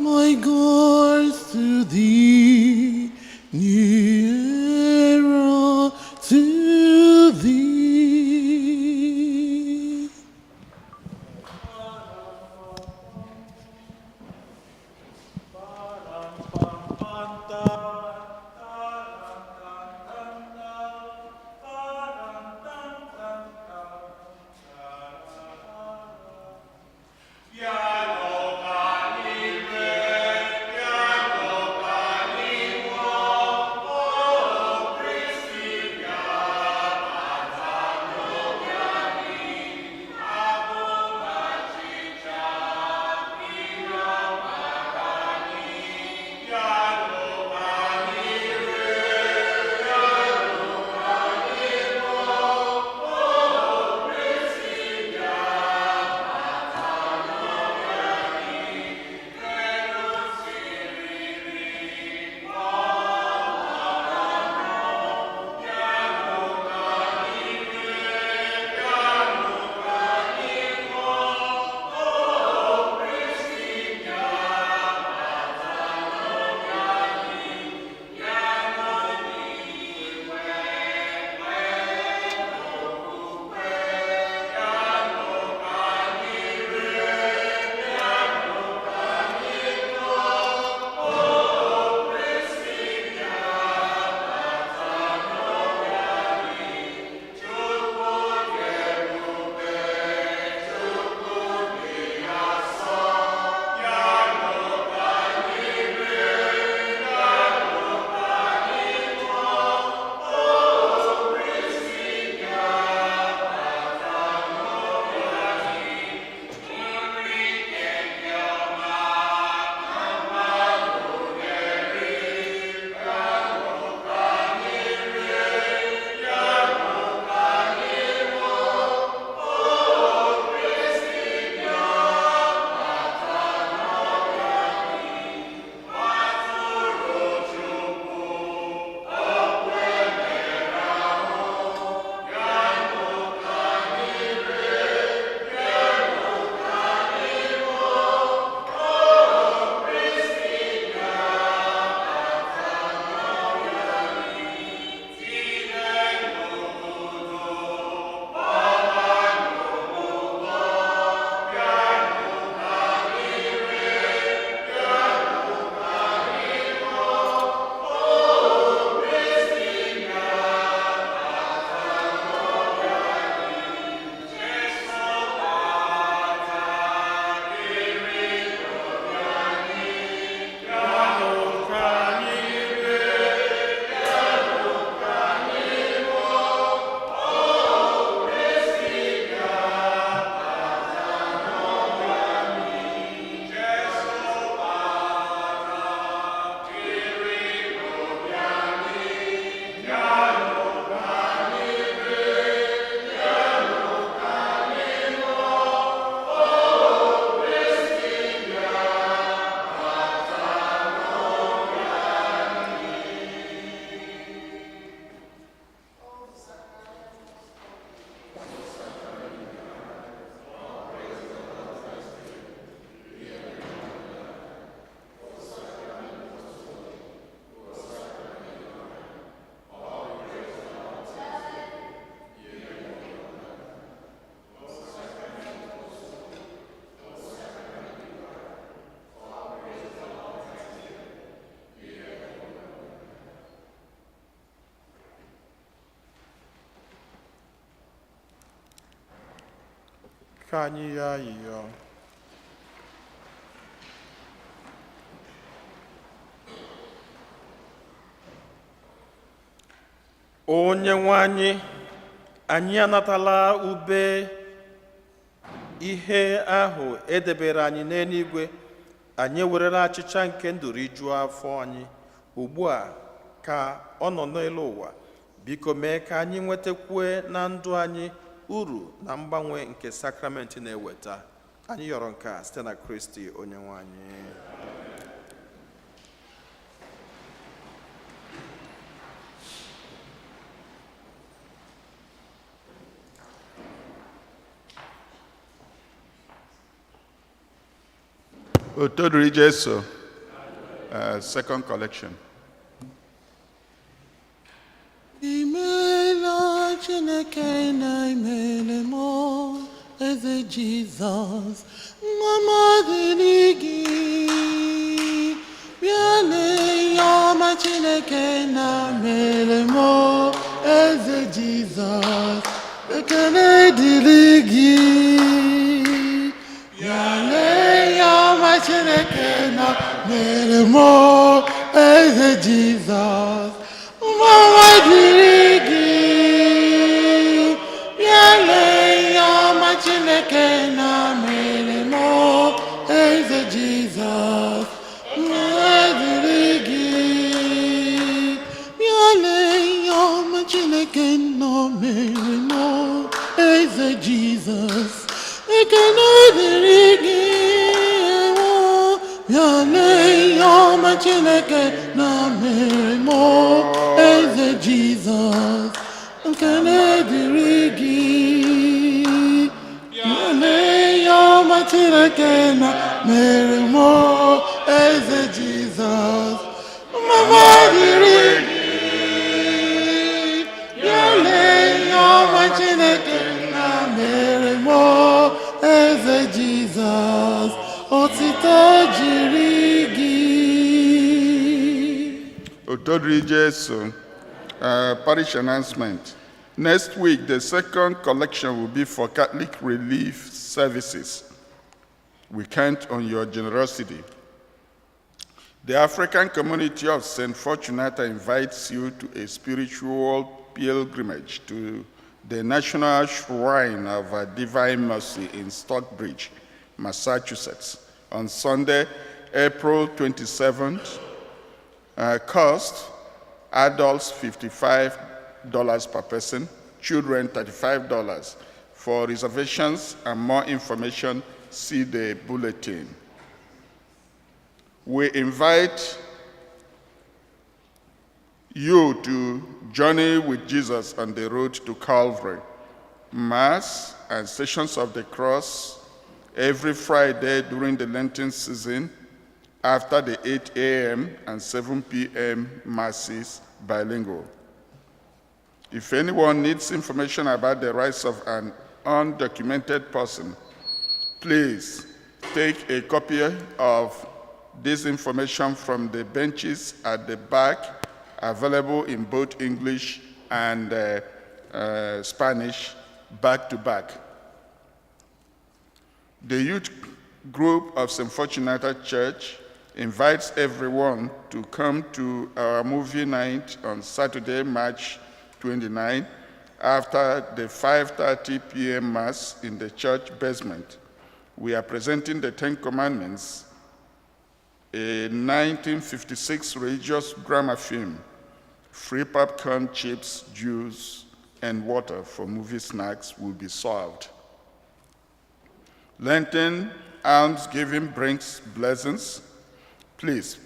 S4: my God, to thee, nearer to thee.
S1: Ka anyị yọọ ayịyọ. Onye nwe anyị, anyị anatala ube ihe ahụ edebere anyị n'eluigwe. Anyị ewerela achịcha nke ndụ rijuo afọ anyị ugbu a ka ọ nọ n'elu ụwa. Biko mee ka anyị nwetakwue na ndụ anyị uru na mgbanwe nke sakramenti na-eweta. Anyị yọrọ nke a site na Kristi onye nwe anyị.
S3: Otito dịrị Jesu. Second collection.
S4: Imeela Chineke na imele m, Eze Jizọs, nwa m adịrị gị. Bịa lee ihe ọma Chineke na mere m, Eze Jizọs, ekele dịrị gị. Bịa lee ihe ọma Chineke na mere m, Eze Jizọs, mma dịrị gị. Bịa lee ihe ọma Chineke na mere m, Eze Jizọs, mma dịrị gị. Bịa lee ihe ọma Chineke na mere m, Eze Jizọs, ekele dịrị gị. Ewo, bịa lee ihe ọma Chineke na mere m, Eze Jizọs, ekele dịrị gị. Bịa lee ihe ọma Chineke na mere m, Eze Jizọs, mma dịrị gị. Bịa lee ihe ọma Chineke na mere m, Eze Jizọs, otito jiri gị.
S3: Otito dịrị Jesu. Parish announcement. Next week, the second collection will be for Catholic Relief Services. We count on your generosity. The African community of St. Fortunata invites you to a spiritual pilgrimage to the National Shrine of Divine Mercy in Stockbridge, Massachusetts, on Sunday, April 27th. Cost, adults $55 per person, children $35. For reservations and more information, see the bulletin. We invite you to journey with Jesus on the road to Calvary. Mass and Stations of the Cross every Friday during the Lenten season after the 8 a.m. and 7 p.m. Masses, bilingual. If anyone needs information about the rights of an undocumented person, please take a copy of this information from the benches at the back, available in both English and Spanish, back to back. The youth group of St. Fortunata Church invites everyone to come to our movie night on Saturday, March 29, after the 5:30 p.m. Mass in the church basement. We are presenting the Ten Commandments, a 1956 religious drama film. Free popcorn, chips, juice, and water for movie snacks will be served. Lenten almsgiving brings blessings. Please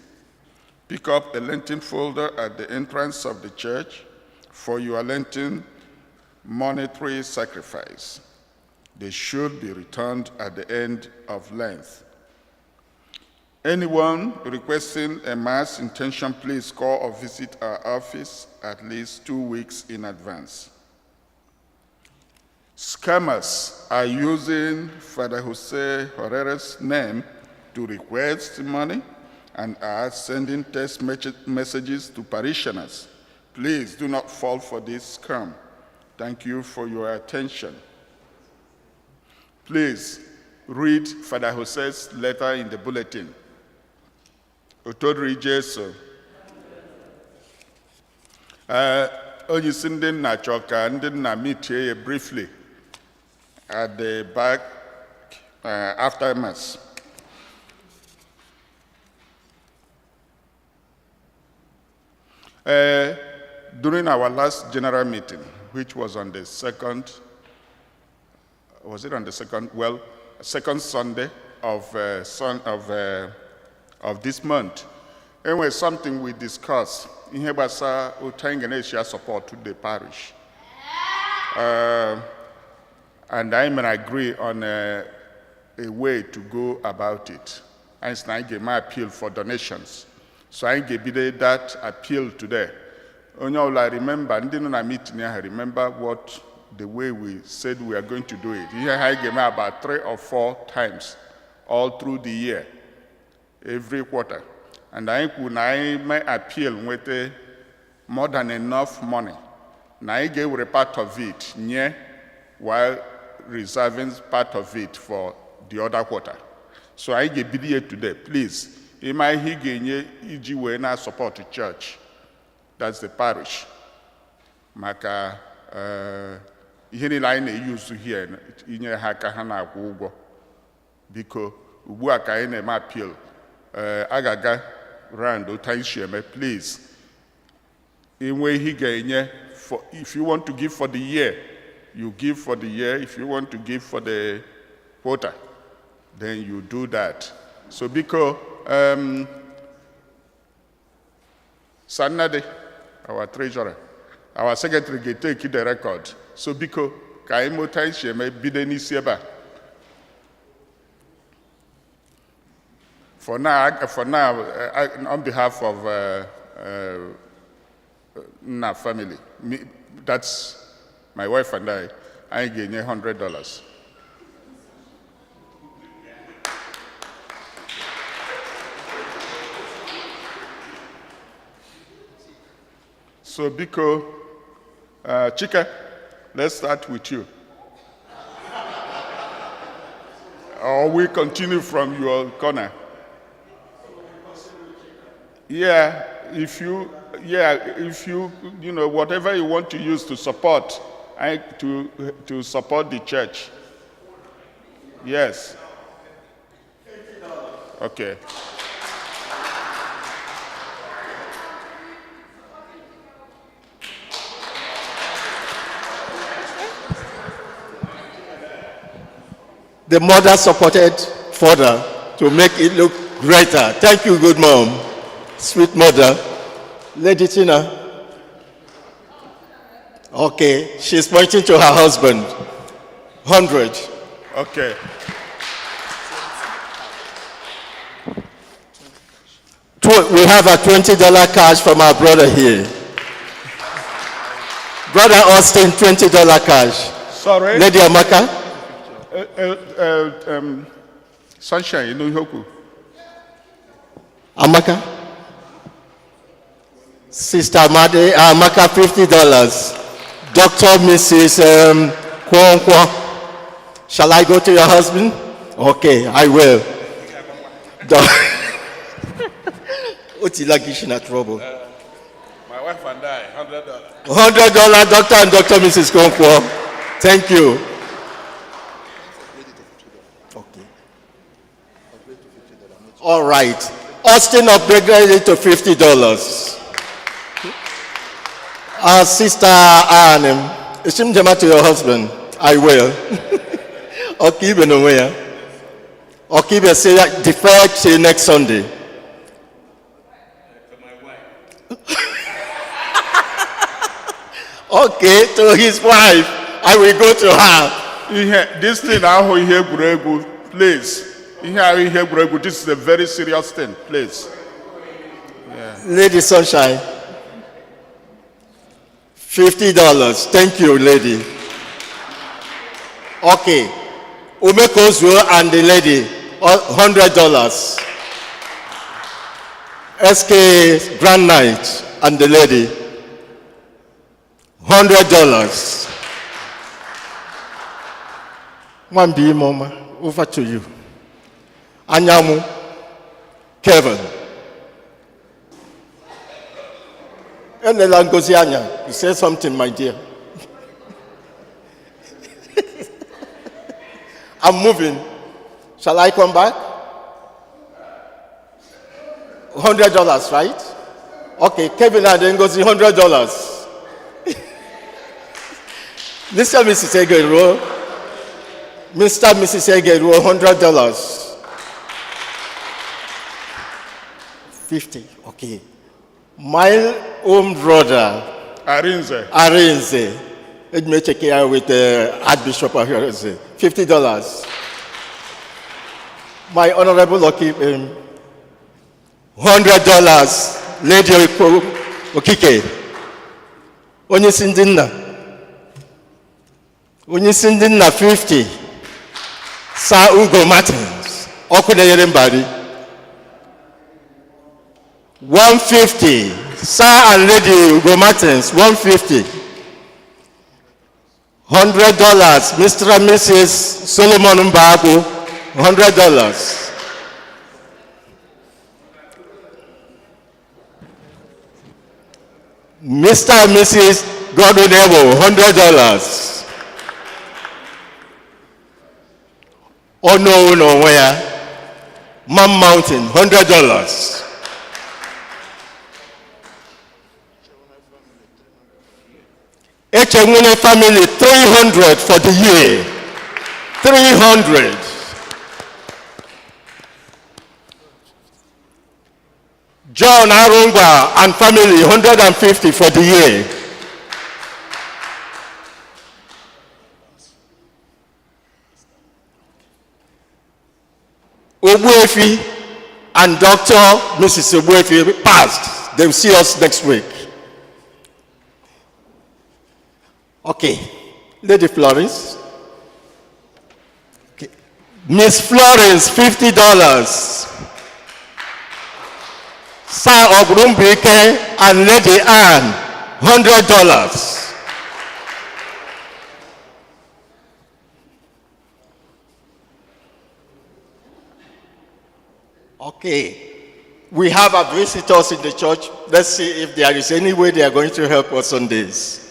S3: pick up a Lenten folder at the entrance of the church for your Lenten monetary sacrifice. They should be returned at the end of Lent. Anyone requesting a Mass intention, please call or visit our office at least 2 weeks in advance. Scammers are using Father Jose Herrera's name to request money and are sending text messages to parishioners. Please do not fall for this scam. Thank you for your attention. Please read Father Jose's letter in the bulletin. Otito dịrị Jesu. Onye isi ndị nna chọrọ ka ndị nna meetie ya briefly at the back after Mass. During our last general meeting, which was on the second, was it on the second? Well, second Sunday of this month. Anyway, something we discussed, ihe gbasara otu anyị ga na-esi support to the parish. And I may agree on a way to go about it. And it's now my appeal for donations. So I gave that appeal today. Onye ọbụla remember, ndị nọ na meeting ahụ remember what the way we said we are going to do it. Ihe ha ga-eme about three or four times all through the year, every quarter. And anyị kwuru na anyị may appeal nweta more than enough money. Na anyị ga-ewere part of it nye while reserving part of it for the other quarter. So anyị ga-ebido ya today, please. Ịma ihe ị ga-enye iji wee na support church, that's the parish. Maka ihe niile anyị na-eyuzu here inyere ha aka ha na-akwụ ụgwọ. Biko, ugbu a ka anyị na-eme appeal. A ga-aga round otu anyị si eme, please. Inwe ihe ị ga-enye for, if you want to give for the year, you give for the year. If you want to give for the quarter, then you do that. So biko, Sanade, our treasurer, our secretary ga-take the record. So biko, ka anyị mụta anyị si eme bido n'isi ebe a. For now, on behalf of Nna family, me, that's my wife and I, anyị ga-enye $100. So biko, Chika, let's start with you. Or we continue from your corner. Yeah, if you, whatever you want to use to support, to support the church. Yes. Okay.
S5: The mother supported further to make it look greater. Thank you, good mom. Sweet mother. Lady Tina. Okay, she's pointing to her husband. 100.
S3: Okay.
S5: We have a $20 cash from our brother here. Brother Austin, $20 cash.
S3: Sorry.
S5: Lady Amaka.
S3: Sunshine, you know Ihoku.
S5: Amaka. Sister Amade, Amaka, $50. Dr. Mrs. Kwonkwo. Shall I go to your husband? Okay, I will. Otilagi trouble.
S6: My wife and I, $100.
S5: $100, Dr. and Dr. Mrs. Kwonkwo. Thank you. Okay. All right. Austin upgraded it to $50. Our sister Anne, Ishimjema to your husband. I will. Okibe no where. Okibe say defer till next Sunday.
S6: To my wife.
S5: Okay, to his wife. I will go to her.
S3: Ihe, this thing ahụ ihe egwuregwu, please. Ihe ahụ ihe egwuregwu, this is a very serious thing, please.
S5: Lady Sunshine. $50. Thank you, lady. Okay. Umekozuo and the lady, $100. SK Grand Knight and the lady, $100. One B, Mama, over to you. Anyamu, Kevin. Elela Ngozi Anya, you say something, my dear. I'm moving. Shall I come back? $100, right? Okay, Kevin and Ngozi, $100. Mr. and Mrs. Egeruo, Mr. and Mrs. Egeruo, $100. 50, okay. My own brother,
S3: Arinze.
S5: Arinze, Edmecheke with the Archbishop of Arinze, $50. My Honorable Oki, $100, Lady Okike, Onye isi ndị nna, onye isi ndị nna 50, Sir Ugo Martins, ọkụ na-enyere mbari. 150, Sir and Lady Ugo Martins, 150. $100, Mr. and Mrs. Solomon Mbabu, $100. Mr. and Mrs. Godwin Ewo, $100. Ono n'onwe ya, Man Mountain, $100. Echenwene family, 300 for the year. 300. John Arungwa and family, 150 for the year. Ogbuefi and Dr. Mrs. Ogbuefi passed. They will see us next week. Okay, Lady Florence. Okay. Miss Florence, $50. Sir Ogrumbike and Lady Anne, $100. Okay, we have our visitors in the church. Let's see if there is any way they are going to help us on this.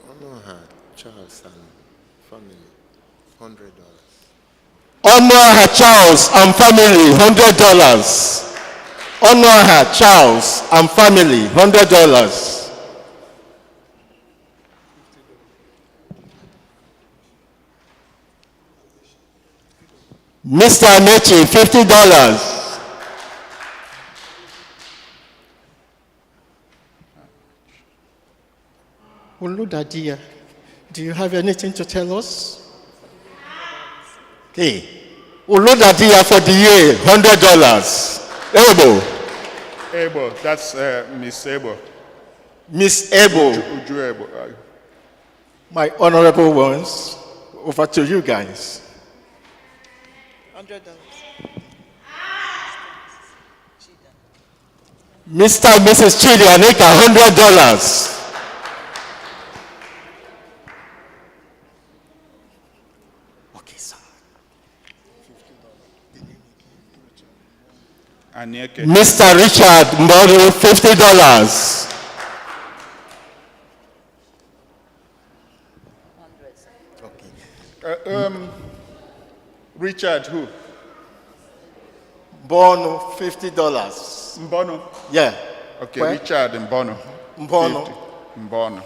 S7: Onoha Charles and family, $100.
S5: Onoha Charles and family, $100. Onoha Charles and family, $100. Mr. Amechi, $50. Oludadia, do you have anything to tell us? Okay. Oludadia for the year, $100. Ebo.
S3: Ebo, that's Miss Ebo.
S5: Miss Ebo.
S3: Uju Ebo.
S5: My honorable ones, over to you guys.
S2: $100.
S5: Mr. and Mrs. Chidi Anika, $100. Okay, sir.
S3: Anieke.
S5: Mr. Richard Mboru, $50.
S3: Richard who?
S5: Mbono, $50.
S3: Mbono.
S5: Yeah.
S3: Okay,
S5: Where?
S3: Richard Mbono.
S5: Mbono.
S3: 50. Mbono.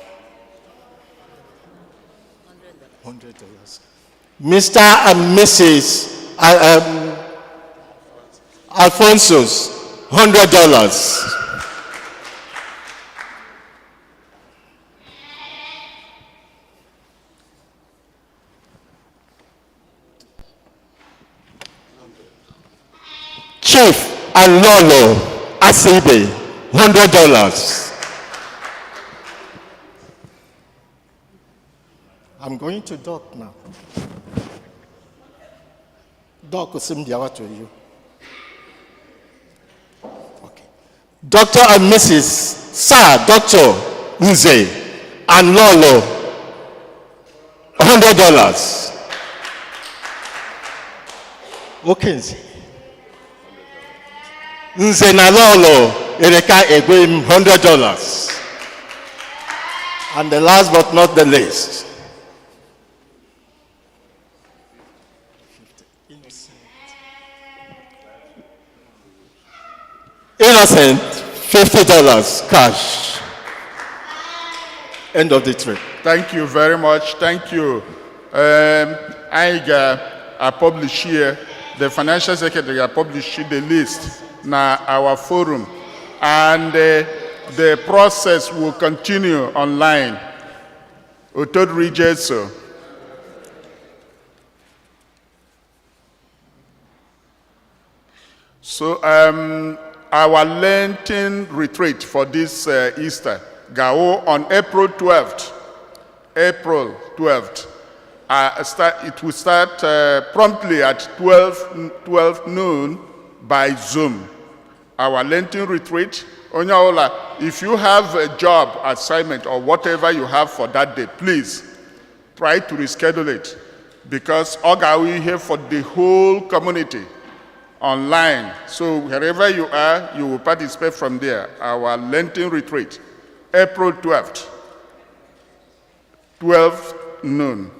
S5: $100. Mr. and Mrs. Alfonso's, $100. Chief and Lolo Asibe, $100. I'm going to Doc now. Doc Osimdiawa to you. Okay. Dr. and Mrs. Sir, Dr. Nze and Lolo, $100. Okay, Nze. Nze na Lolo, Ereka Egwem, $100. And the last but not the least, Innocent, $50 cash. End of the trip.
S3: Thank you very much. Thank you. Anyị ga-publish here, the financial secretary ga-publish the list na our forum, and the process will continue online. Otodri Jesu. So our Lenten retreat for this Easter go on April 12th. April 12th. It will start promptly at 12 noon by Zoom. Our Lenten retreat, onye ọbụla, if you have a job assignment or whatever you have for that day, please try to reschedule it, because ọ ga-awụ ihe for the whole community online. So wherever you are, you will participate from there. Our Lenten retreat, April 12th, 12 noon.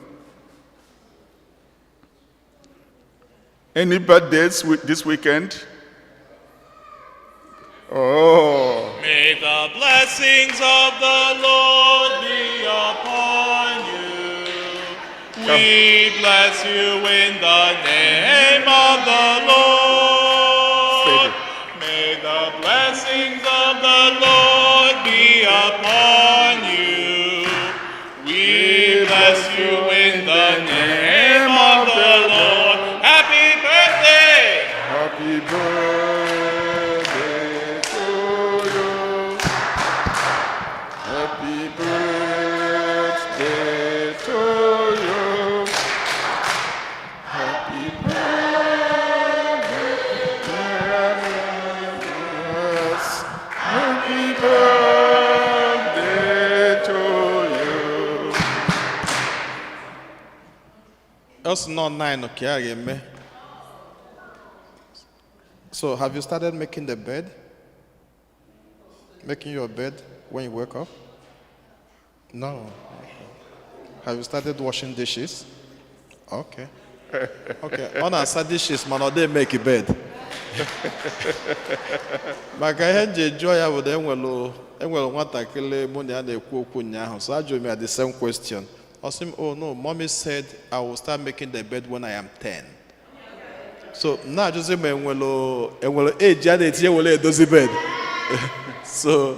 S3: Any birthdays this weekend? Oh.
S1: May the blessings of the Lord be upon you. We bless you in the name of the Lord.
S3: Steady.
S1: May the blessings of the Lord be upon you. We bless you in the name of the Lord. Happy birthday!
S3: Happy birthday to you. Happy birthday to you. Happy birthday, yes. Happy birthday to you.
S1: Us not 9, okay, I ga-eme. So, have you started making the bed? Making your bed when you wake up? No. Have you started washing dishes? Okay. Okay. Ọ na-asa dishes mana ọ dịghị make bed. Maka ihe m ji jụọ ya bụ na enwere nwatakịrị mụ na ya na-ekwu okwu ụnyaahụ, so ajụrụ m ya the same question. Ọ sị m, "Oh no, mommy said I will start making the bed when I am 10." So m na-ajụzi ma enwere eji a na-etinye were edozi bed. So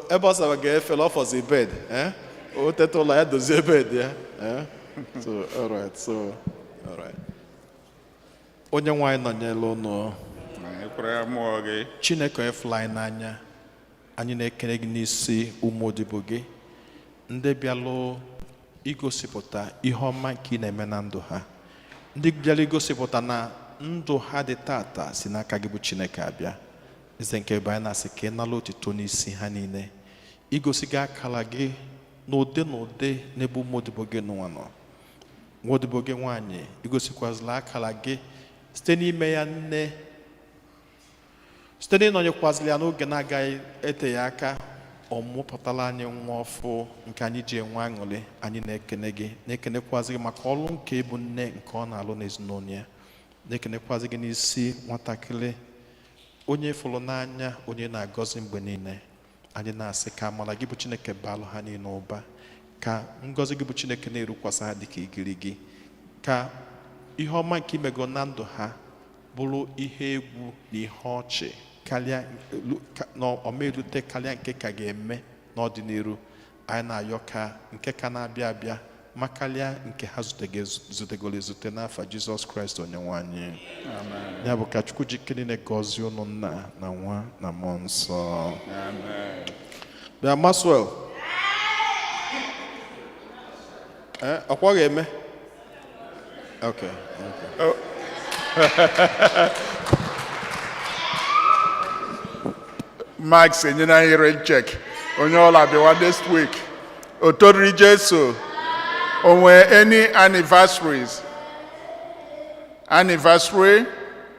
S1: ebe ọ sara ga-efere ọfọzi bed, eh? O teta ụlọ ya dozie bed ya, eh? So alright, so alright. Onye nwe anyị nọnyere ụnụ.
S3: Ekwere mmụọ gị.
S1: Chineke onye fụrụ anyị n'anya, anyị na-ekele gị n'isi ụmụ odibo gị ndị bịalụ igosipụta ihe ọma nke ị na-eme na ndụ ha, ndị bịara igosipụta na ndụ ha dị tata si n'aka gị bụ Chineke abịa. Eze nke ebe anyị na-asị ka ị nala otito n'isi ha niile, igosi gị akara gị n'ụdị n'ụdị n'ebe ụmụ odibo gị nụnwa nọ. Nwa odibo gị nwaanyị, igosikwazila akara gị site n'ime ya nne, site n'ịnọnyekwazili ya n'oge na-agaghị ete ya aka, ọ mụpụtala anyị nwa ọfụ nke anyị ji enwe aṅụrị. Anyị na-ekene gị, na-ekenekwazi gị maka ọrụ nke ịbụ nne nke ọ na-alụ n'ezinụlọ ya, na-ekenekwazi gị n'isi nwatakịrị onye fụrụ n'anya, onye na-agọzi mgbe niile. Anyị na-asị ka amara gị bụ Chineke baalụ ha niile ụba, ka ngọzi gị bụ Chineke na-erukwasị ha dịka igirigi, ka ihe ọma nke imego na ndụ ha bụrụ ihe egwu na ihe ọchị karịa na ọma erute karịa nke ka ga-eme n'ọdịnihu. Anyị na-ayọ ka nke ka na-abịa abịa ma karịa nke ha zutegoro ezute, n'afa Jizọs Kraịst onye nwe anyị. Ya bụ ka Chukwu ji ike niile gọzie unu, Nna na Nwa na Mmụọ Nsọ. Bịa, Maxwell. Eh, ọkwa ga-eme. Okay.
S3: Max enyere anyị rain check. Onye ọla bịawa next week. Otoriri Jesu. O nwee any anniversaries? Anniversary?